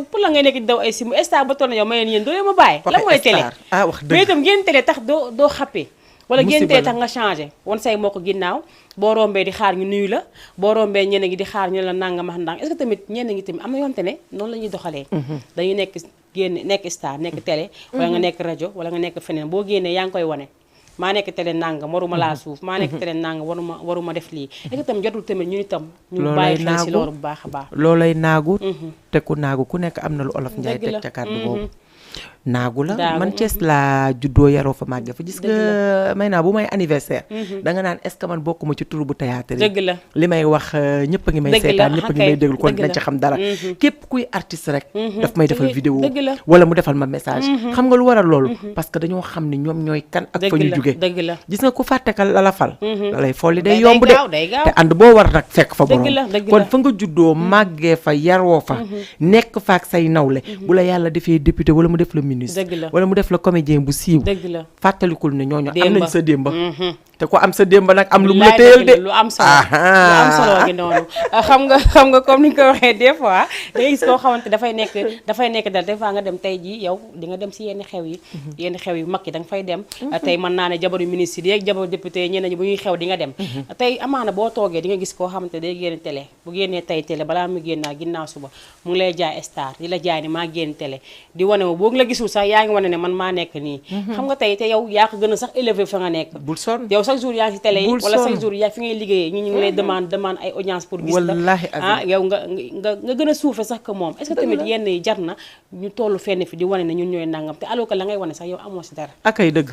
pour la ngay nekk di daw ay simb star ba toll na yow ma yéen doo ma bàyyi la mooy télé wax dëgg mais itam ngeen télé tax doo xappee wala ngeen télé tax nga changé wan say moo ko ginnaaw boo rombee di xaar ñu nuyu la boo rombee ñenn ngi di xaar ñu la nangam ak ndànk est-ce que tamit ñenn ngi tamit am na yoo xamante ne noonu la ñuy doxalee dañuy nekk star nekk télé wala nga nekk rajo wala nga nekk feneen boo génnee yaa ngi koy wane maa nekk télé nangam waruma laa suuf maa nekk télé nangam waruma def lii est-ce que tamit jotul tamit ñu itam ñu bàyyi xel si loolu bu baax a baax loolay naagu te ku naagu ku nekk am na lu olof Njaay teg ca kàddu boobu naagu la man Thiès laa juddoo yaroo fa màggee fa gis nga may naa bu may anniversaire da nga naan est-ce que man bokkuma ci tur bu théâtre yi dëgg la li may wax ñëpp a ngi may seetaan ñëpp a ngi may déglu kon dinañ ci xam dara képp kuy artiste rek daf may defal vidéo wala mu defal ma message xam nga lu waral loolu parce que dañoo xam ni ñoom ñooy kan ak fa ñu jóge gis nga ku fàttekal la fal da lay folli day yomb de te ànd boo war nag fekk fa borom kon fa nga juddoo màggee fa yaroo fa nekk fa ak say nawle bu la yàlla defee député wala mu def la ministre dëgg la wala mu def la comédien bu siiw dëgg la fàttalikul ne ñooñu am Démba. nañ sa démba te ko am sa démba nag am lu mu la téyel de lu am solo lu am solo gi noonu xam nga comme ni nga ko waxee des fois da ngay gis koo xamante dafay nekk dal des fois nga dem tey jii yow di nga dem si yenn xew yi yenn xew yu mag yi da nga fay dem tey mën naa ne jabaru ministre yi ak jabaru député yi ñeneen ñi bu ñuy xew di nga dem tey amaana boo toogee di nga gis koo xamante day génn télé bu génnee tey télé balaa mu génnaa ginnaaw suba mu ngi lay jaay star di la jaay ni maa génn télé di wane wu boo la gisul sax yaa ngi wane ne man maa nekk nii xam nga tey te yow yaa ko gën a sax élevé fa nga nekk bul sonn yow chaque jour yaa ngi si télé yi Bul wala sonn. chaque jour yaa fi ngay liggéeyee ñu ngi lay demande ay audience pour gis la Wallaahi ah yow nga gën a suufe sax que moom est-ce que tamit yenn yi jar na ñu toll fenn fi di wane ne ñun ñooy nangam te alors que la ngay wane sax yow amoo si dara akay dëgg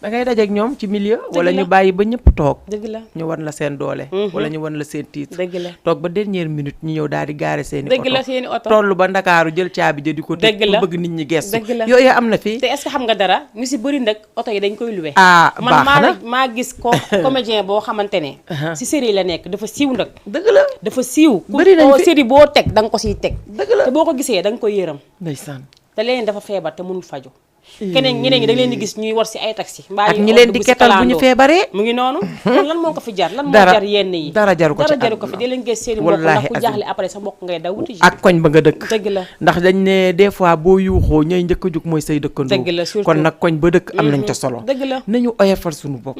da ngay dajeek ñoom ci milieu Dëgg wala la. ñu bàyyi ba ñëpp toog dëgg la ñu wan la seen doole wala ñu wan la seen titre dëgg la toog ba dernière minute ñu ñëw daal di gaare seeni dëgg la oto seeni oto toll ba Ndakaaru jël caabi ja di ko tëj Dëgg la. pour bëgg nit ñi gestu Dëgg la. yooyu am na fi te est-ce que xam nga dara ñu si bëri nag oto yi dañ koy luwe ah man baax na maa gis ko comédien boo xamante ne si série la nekk dafa siiw nag dëgg la dafa siiw Bëri nañ fi. série boo teg da nga ko siy teg dëgg la te boo ko gisee da nga koy yëram ndeysaan te leneen dafa feebar te mënul faju keneen ñeneen ñi da nga leen di gis ñuy war si ay taxi mbaa ak ñuy ñi or leen dugg di si ketal bu ñu kalandoo. feebaree mu ngi noonu kon lan moo ko fi jar lan moo Dara- jar yenn yi dara jaru ko ci dara jaru ko fi àdduna. di leen gis seen i mbokk Wallaahi ndax ku azim. jaaxle après sa mbokk ngay daw wuti ji ak koñ ba nga dëkk dëgg la ndax dañ ne des fois boo yuuxoo ñooy njëkk a jug mooy say dëkkandoo Dëgg la, surtout. kon nag koñ ba dëkk am nañ ca solo dëgg la nañu oyofal suñu bopp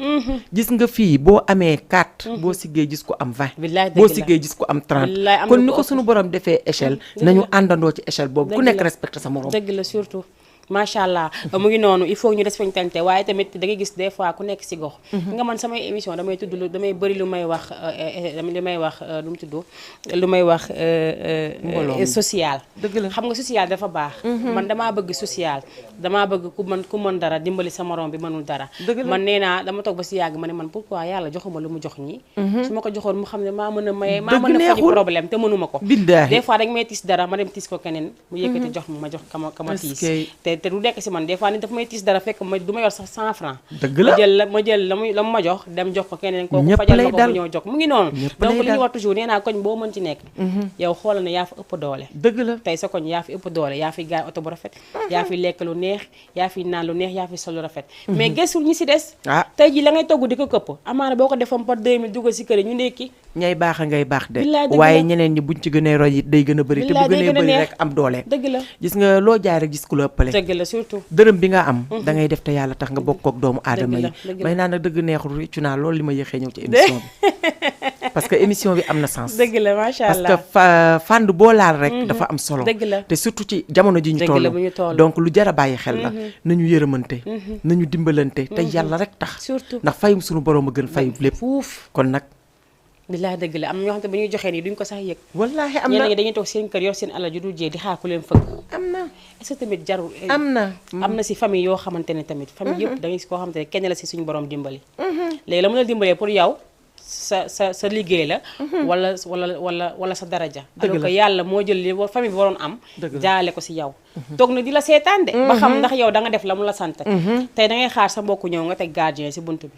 gis nga fii boo amee 4 boo siggee gis ko am 20 Billaay dëgg boo la. siggee gis ko am 30 Billaay am kon na ni ko ko ëpp. suñu borom defee échelle Dëgg nañu la. àndandoo ci échelle boobu ku Dëgg nekk la. respecté sa morom dëgg la surtout macha allah mu ngi noonu il faut ñu respectante waaye tamit da ngay gis des fois ku nekk si gox nga man samay émission damay tudd lu damay bëri lu may wax lu mu tudd lu may wax social dëgg la xam nga social dafa baax man damaa bëgg social damaa bëgg ku mën dara dimbali sa morom bi mënul dara Dëgg la. man nee naa dama toog ba si yàgg ma ne man pourquoi yàlla joxuma lu mu jox ñi su ma ko joxoon mu xam ne maa mën a maye maa Dëgg mën a faji neexul. problème te mënuma ko Billaahi. des fois dañ may tiis dara ma dem tiis ko keneen mu yëkkati jox ma jox kama tiis te du nekk si man des fois nit dafa may tiis dara fekk ma du ma yor sax 100 francs Dëgg la. ma jël la mu ma jox dem jox ko keneen kooku Ñëpp fajal lay ma ko dal. mu ñëw jox mu ngi noonu Ñëpp donc lay li ñu dal. wax toujours nee naa koñ boo mën ci nekk yow xoolal ne yaa fi ëpp doole dëgg la tey sa koñ yaa fi ëpp doole yaa fi gaay oto bu rafet yaa fi lekk lu neex yaa fi naan lu neex yaa fi sol lu rafet mais gëstul ñi si des ah tey ji la ngay togg di ko këpp amaana boo ko defoon par 2000 dugal si kër yi ñu ndekki ñay baax a ngay baax de Billaay dëgg waaye la. ñeneen ñi buñ ci gënee roy it day gën a bëri te bu Billaay day gënee gën a bëri neex. rek am doole dëgg la gis nga loo jaay rek gis ku la ëppale dëgg la surtout dërëm bi nga am da ngay def te yàlla tax nga bokk ak doomu aadama Dëgg yi la, dëgg la. may naa nag dëgg neexul réccu naa loolu li ma yéexee ñëw ci émission bi parce que émission bi am na sens dëgg la macha parce allah que fànn boo laal rek dafa am solo dëgg la. te surtout ci jamono ji ñu Dëgg la bu ñu toll. donc lu jar a bàyyi xel la nañu yërëmante nañu dimbalante te yàlla rek tax surtout ndax fayum suñu borom a gën fayum lépp fuuf kon nag billaay dëgg la am na ñoo xam ne bu ñuy joxee nii duñ ko sax yëg wallaahi am ñenn na ñi dañuy toog seen kër yor seen alal ju dul jee di xaar ku leen fëgg am na est-ce que tamit jarul am na am na si famille yoo xamante ne tamit famille yëpp da ngay si koo xamante ne kenn la si suñu borom dimbali léegi la mu la dimbalee pour yow sa liggéey la wala sa daraja Dëgg alors la. que yàlla moo jël li famille bi waroon am Dëgg la. jaale ko si yow toog na di la seetaan de ba xam ndax yow da nga def la mu la sant tey da ngay xaar sa mbokk ñëw nga teg gardien si bunt bi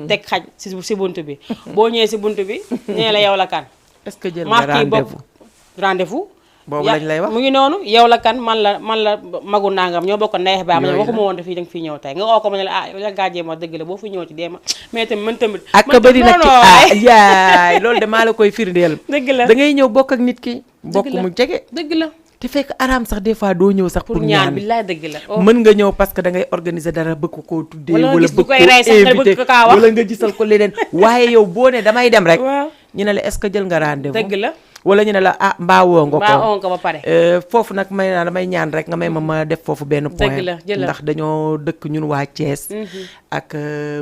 teg xaj si bunt bi boo ñëwee si bunt bi nee la yow la kan est-ce que jël nga marque yi rendez-vous bokk rendez-vous boobu lañ lay wax mu ngi noonu yow la kan man la magu nangam ñoo bokk ndeex ba ma ne Yooyu la. waxuma woon dafii da nga fiy ñëw tey nga woo ko ma ne la yow la gardien ma dëgg la boo fi ñëw ci deema mais tamit man tamit ak man bëri nag tamit ci non, ah waaye. yaay loolu de maa la koy firndeel dëgg la da ngay ñëw bokk ak nit ki bokk la. mu jege dëgg la te fekk araam sax des fois doo ñëw sax pour pour ñaan ñaan billaay dëgg la oh. mën nga ñëw parce que da ngay organiser dara bëgg koo tuddee Wala nga wala gis bu bëgg koy koo rey sax nga bëgg invité ko kaa wax. wala nga gisal ko leneen waaye yow boo ne damay dem rek waaw ñu ne la est-ce que jël nga rendez-vous dëgg la wala ñu ne la ah mbaawoo nga mbaa ko on ko ba pare foofu nag may naa damay ñaan rek nga may ma def foofu benn point la, jëlal. ndax dañoo dëkk ñun waa Thiès ak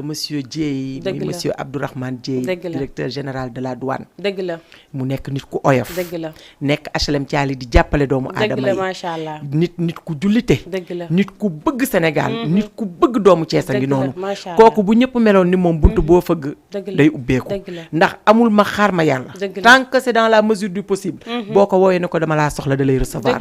monsieur Dieye Dëgg muy la. monsieur Abdourahmane Dieye Dëgg la. directeur général de la douane dëgg la mu nekk nit ku oyof dëgg la nekk HLM Thiali di jàppale doomu dëgg aadama la yi macha allah nit ku jullite dëgg la nit ku bëgg Sénégal nit ku bëgg doomu Thiès a ngi Dëgg la, noonu macha allah. kooku bu ñëpp meloon ni moom buntu boo fëgg Dëgg la. day ubbeeku Dëgg la. ndax amul ma xaar ma yàlla Dëgg la. tant que c'est dans la mesure mesure du possible boo ko woowee ne ko dama laa soxla da lay recevoir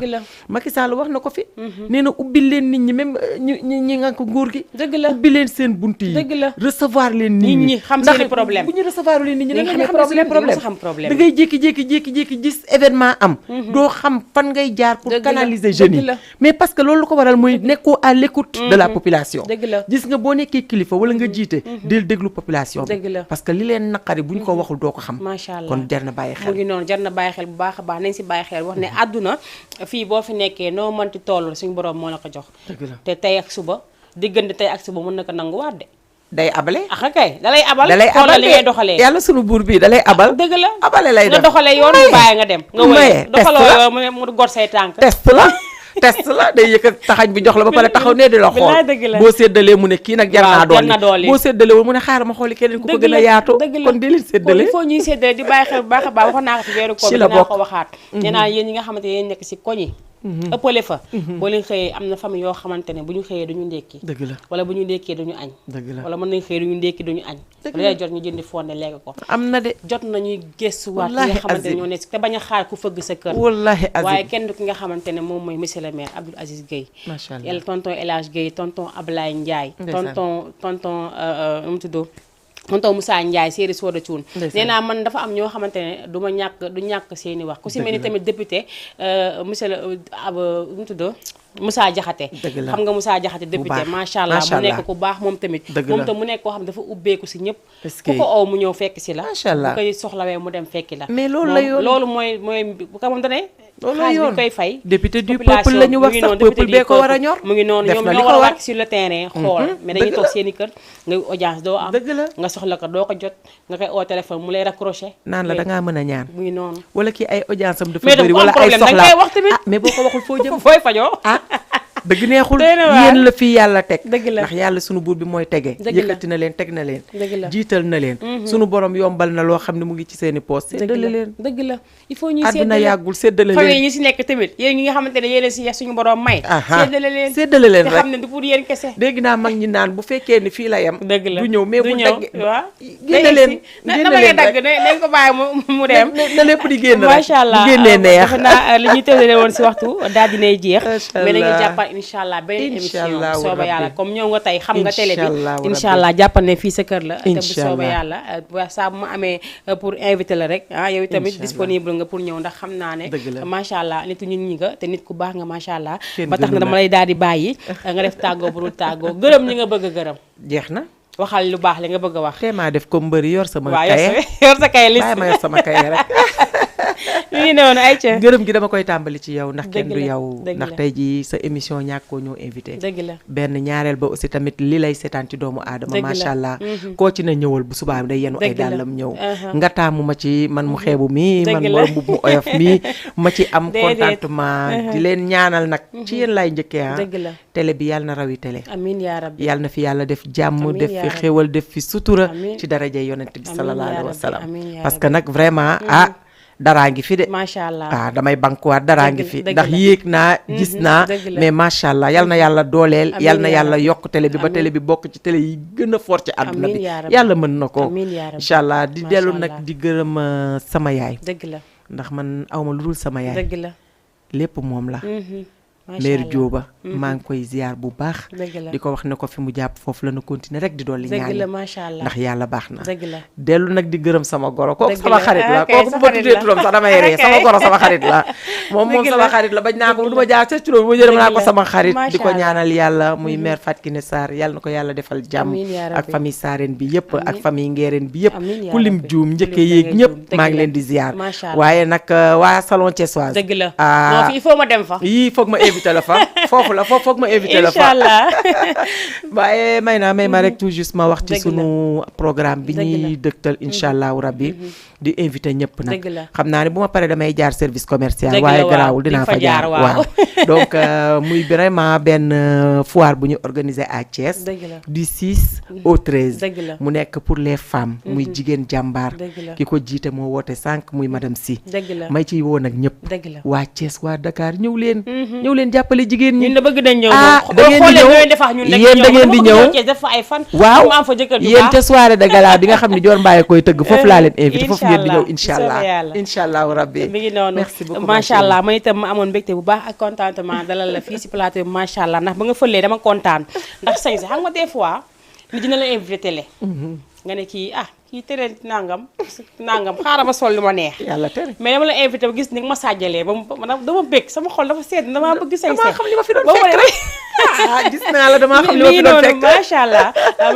Macky Sall wax na ko fi nee na ubbil leen nit ñi même ñi nga ko nguur gi ubbil leen seen bunt yi recevoir leen nit ñi xam seen problème bu ñu recevoir leen nit ñi da nga xam seen problème da ngay jékki-jékki gis événement am doo xam fan ngay jaar pour canaliser jeunes yi mais parce que loolu ko waral mooy nekkoo à l'écoute de la population gis nga boo nekkee kilifa wala nga jiite del déglu population bi parce que li leen naqari bu ñu ko waxul doo ko xam kon jar na bàyyi xel mu ngi noonu jar na bàyyi xel bu baax a baax nañ si bàyyi xel wax ne àdduna fii boo fi nekkee noo mënti toll suñu borom moo la ko jox te tey ak suba diggante tey ak suba mën na ko nanguwaat de day abale kay dalay abal xoolal li ngay doxalee yàlla sunu buur bi dalay abal dëgg la abale lay def nga doxalee yoon mu bàyyi nga dem nga wëy doxaloo mu gor say tànk test la day yëkkat taxañ bi jox la ba pare taxaw ne di la xool boo séddalee mu ne kii nag jar naa doole boo séddalee wul mu ne xaaral ma xooli keneen ku ko gën a yaatu kon di leen séddale il faut ñuy séddale di bàyyi xel bu baax a baax waxoon naa ko ci weeru koor dinaa ko waxaat nee naa yéen ñi nga xamante yéen nekk ci koñ yi ëppale fa boo leen xëyee am na famille yoo xamante ne bu ñu xëyee duñu ndékki dëgg la wala bu ñu ndékkee duñu añ dëgg la wala mën nañ xëyee duñu ndékki duñu añ lay jot ñu jëndi fonde lekk ko am na de jot nañuy gëstuwaat yi nga xamante ne ñoo nekk te bañ a xaar ku fëgg sa kër wallahi azim waaye kenn du ki nga xamante ne moom mooy monsieur le maire Abdoul Aziz Gueye macha allah tonton El Hadj Gueye tonton Ablaye Ndiaye tonton mu tudd tonton Moussa Ndiaye séeri Soda Thioune nee naa man dafa am ñoo xamante ne du ñàkk seeni wax ku si mel ni tamit député monsieur le mu tudd Moussa Diakhaté xam nga Moussa Diakhaté député macha allah mu nekk ku baax moom tamit moom tam mu nekk koo xam ne dafa ubbeeku si ñëpp ku ko oo mu ñëw fekk si la bu koy soxlawee mu dem fekki la mais loolu la yoon loolu mooy bu ko moom dane xaalis bi koy fay député du peuple la ñu wax sax peuple bee ko war a ñor mu ngi noonu ñoom ñoo war a wàcc sur le terrain xool mais dañuy toog seen i kër nga audience doo am nga soxla ko doo ko jot nga koy au téléphone mu lay raccroché naan la dangaa mën a ñaan mu ngi noonu wala kii ay audience am dafa bëri wala ay soxla mais boo ko waxul foo jëm fooy fajoo dëgg neexul yéen la fii yàlla teg ndax yàlla sunu buur bi mooy tege yëkkati na leen teg na leen jiital na leen sunu borom yombal na loo xam ne mu ngi ci seeni poos séddale leen dëgg la il faut ñuy àdduna yàggul séddale leen famille ñi si nekk tamit yéen ñi nga xamante ne yéen si suñu borom may séddale leen te rek xam ne du pour yéen kese dégg naa mag ñi naan bu fekkee ni fii la yem dëgg la du ñëw mais bu dagg waaw génne leen dama ngay dagg nañ ko bàyyi mu dem na lépp di génn rek macha allah bu génnee neex defe naa li ñuy tëddale woon si waxtu daal dinay jeex mais dañuy jàppal incha allah émission sooba yàlla comme ñëw nga tey xam nga télé bi incha allah jàppal ne fii sa kër la te bu sooba yàlla saa bu ma amee pour invité la rek yow tamit disponible nga pour ñëw ndax xam naa ne macha allah nitu nit ñi nga te nit ku baax nga macha allah ba tax na dama lay daal di bàyyi nga def tàggoo bu dul tàggoo gërëm ñi nga bëgg a gërëm jeex na waxal lu baax li nga bëgg a wax te maa def ko mbëri yor sama waaw kaye yor sa kaye liste bàyyi ma yor sama kaye rek mi ngi noonu ay ca gërëm gi dama koy tàmbali ci yow ndax kenn du yow ndax tey ji sa émission ñàkkoo ñëw invité dëgg la benn ñaareel ba aussi tamit li lay seetaan ci doomu aadama macha allah koo ci na ñëwal bu subaa day yenu ay dàllam ñëw nga taamu ma ci man mu xeebu mi man borom bu mu oyof mi ma ci am contentement di leen ñaanal nag ci yéen laay njëkkee dëgg la télé bi yàlla na rawi télé amiin yaa rabbi yàlla na fi yàlla def jàmm def fi xéwal def fi sutura ci daraja yonent bi sallallahu alayhi wa sallam parce que nag vraiment daraa ngi fi de macha allah damay bankuwaat daraa ngi fi ndax yéeg naa gis naa mais macha allah yal na yàlla dooleel yal na yàlla yokk télé bi ba télé bi bokk ci télé yi gën a fort ci àdduna bi yàlla mën na ko incha allah di dellu nag di gërëm sama yaay dëgg la ndax man awma lu dul sama yaay dëgg la lépp moom la mère Diouba maa ngi koy ziar bu baax di ko wax ne ko fi mu jàpp foofu la na continuer rek di dolli ñaan ndax yàlla baax na dellu nag di gërëm sama goro kooku sama xarit la kooku bu ma tuddee turam sax damay ree sama goro sama xarit la moom sama xarit la bañ naa ko du ma jaar ca turam bu jërëm naa ko sama xarit di ko ñaanal yàlla muy mère Fatou Kiné Sarr yàlla na ko yàlla defal jàmm ak famille Sarène bi yëpp ak famille Nguérène bi yëpp ku lim juum njëkkee yéeg ñëpp maa ngi leen di ziar waaye nag waa salon Thiessoise dëgg la non il faut ma dem fa yii foog ma invité la fa foofu la foofu foog ma invité la fa inchallah waaye may ma rek tout juste ma wax ci sunu programme bi ñuy dëgtal inchallahu rabbi di invité ñëpp nag xam naa ne bu ma paree damay jaar service commercial waaye garaawul dinaa fa jaar waaw donc muy vraiment benn foire bu ñu organisé à Thiès du 6 au 13 mu nekk pour les femmes muy jigéen jàmbaar ki ko jiite moo woote sànq muy madame Sy may ciy woo nag ñëpp waa Thiès waa Dakar ñëw leen leen jàppale jigéen ñi. ñun da bëgg dañ ñëw da ngeen di ñëw yéen da ngeen di ñëw def fa ay fan. waaw am fa jëkkër ju yéen baax ca soirée de gala bi nga xam ne Dior Mbaye koy tëgg foofu laa leen invité foofu ngeen di ñëw incha allah rabbi. mi ngi noonu merci beaucoup macha allah man itam ma amoon mbégte bu baax ak contentement dalal la fii si plateau bi macha allah ndax ba nga fëlee dama kontaan ndax sañ xam nga des fois nit dina la invité télé nga ne kii kii tere nangam xaaral ma sol lu ma neex. yàlla tere mais dama la invité ba gis ni nga ma sàjjalee ba dama bëgg sama xol dafa sedd dama bëgg sañ damaa xam li ma fi doon fekk rek gis naa la damaa xam li ma fi doon fekk macha allah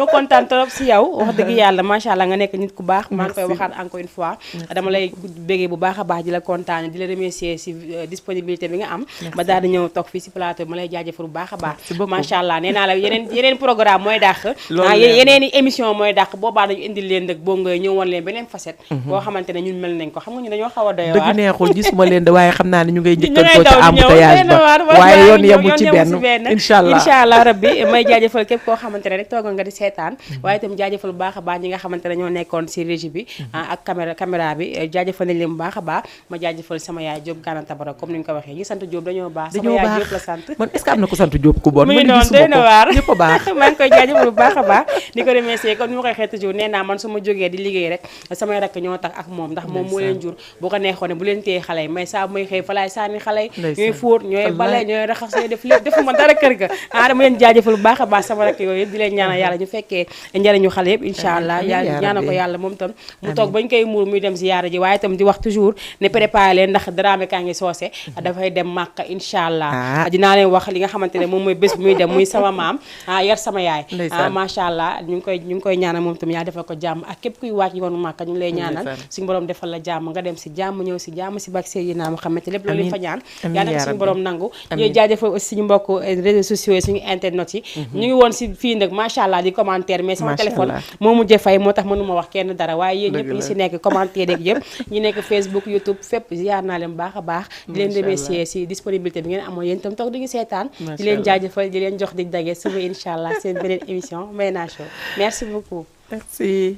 ma kontaan trop si yow wax dëgg yàlla macha allah nga nekk nit ku baax maa ngi koy waxaat encore une fois dama lay bëggee bu baax a baax di la kontaan di la remercier si disponibilité bi nga am ba daal di ñëw toog fii si plateau ma lay jaajëfal bu baax a baax macha allah nee naa la yeneen programme mooy dàq yeneen i émission mooy dàq boobaa dañu indil leen nag boo nga ñëw woon leen beneen facette boo xamante ne ñun mel nañ ko xam nga ñu dañoo xaw a doy waar dëgg neexul gisuma leen de waaye xam naa ne ñu ngay njëkkantoo ci embouteillage ba waaye yoon yemul ci benn incha allah rabbi may jaajëfal képp koo xamante ne rek toogal nga di seetaan waaye itam jaajëfal bu baax a baax ñi nga xamante ne ñoo nekkoon si régie bi ak caméra bi jaajëfal nañ leen bu baax a baax ma jaajëfal sama yaay Diop Gana Tabara comme ni ñu ko waxee ñi sant Diop dañoo baax sama yaay Diop la sant man est-ce que am na ko sant Diop ku bon muy noonu doy na waar ñëpp a baax maa ngi koy jaajëfal bu baax a baax di ko remercier comme ni ma koy xee toujours nee naa man su ma jógee di liggéey rek samay rakk ñoo tax ak moom ndax moom moo leen jur boo ko neexoon ne bu leen téye xale yi may saa may xëy fa laay sànni xale yi ñooy fóot ñooy bale ñooy raxas ñooy def lépp defuma dara kër ga dama leen jaajëfal bu baax a baax sama rakk yooyu yëpp di leen ñaanal yàlla ñu fekkee njariñu xale yëpp incha allah yàlla ñaanal ko yàlla moom tam mu toog bañ koy muur muy dem ziyaara ji waaye itam di wax toujours ne préparé leen ndax Dramé kaa ngi soose dafay dem Màkka incha allah dinaa leen wax li nga xamante ne moom mooy bés bu muy dem muy sama maam yar sama yaay macha allah ñu ngi koy ñaanal moom tam yaa defal ko jàmm ak képp kuy waaj yoonu Màkka ñu ngi lay ñaanal suñu borom defal la jàmm nga dem si jàmm ñëw si jàmm si bak Seydina Muhammad lépp loolu fa ñaan yàlla na ko suñu borom nangu ñuy jaajëfal aussi suñu mbokk réseaux sociaux yi suñu internet yi ñu ngi woon si fii nag macha allah di commentaire mais sama téléphone moo mujjee fay moo tax mënuma wax kenn dara waaye yéen ñëpp ñi si nekk commentaire yeeg yëpp ñi nekk Facebook YouTube fépp ziar naa leen baax a baax di leen remercier si disponibilité bi ngeen amoon yéen itam toog di ngi seetaan di leen jaajëfal di leen jox dig dage suba incha allah seen beneen émission Mayna Show merci beaucoup. Merci.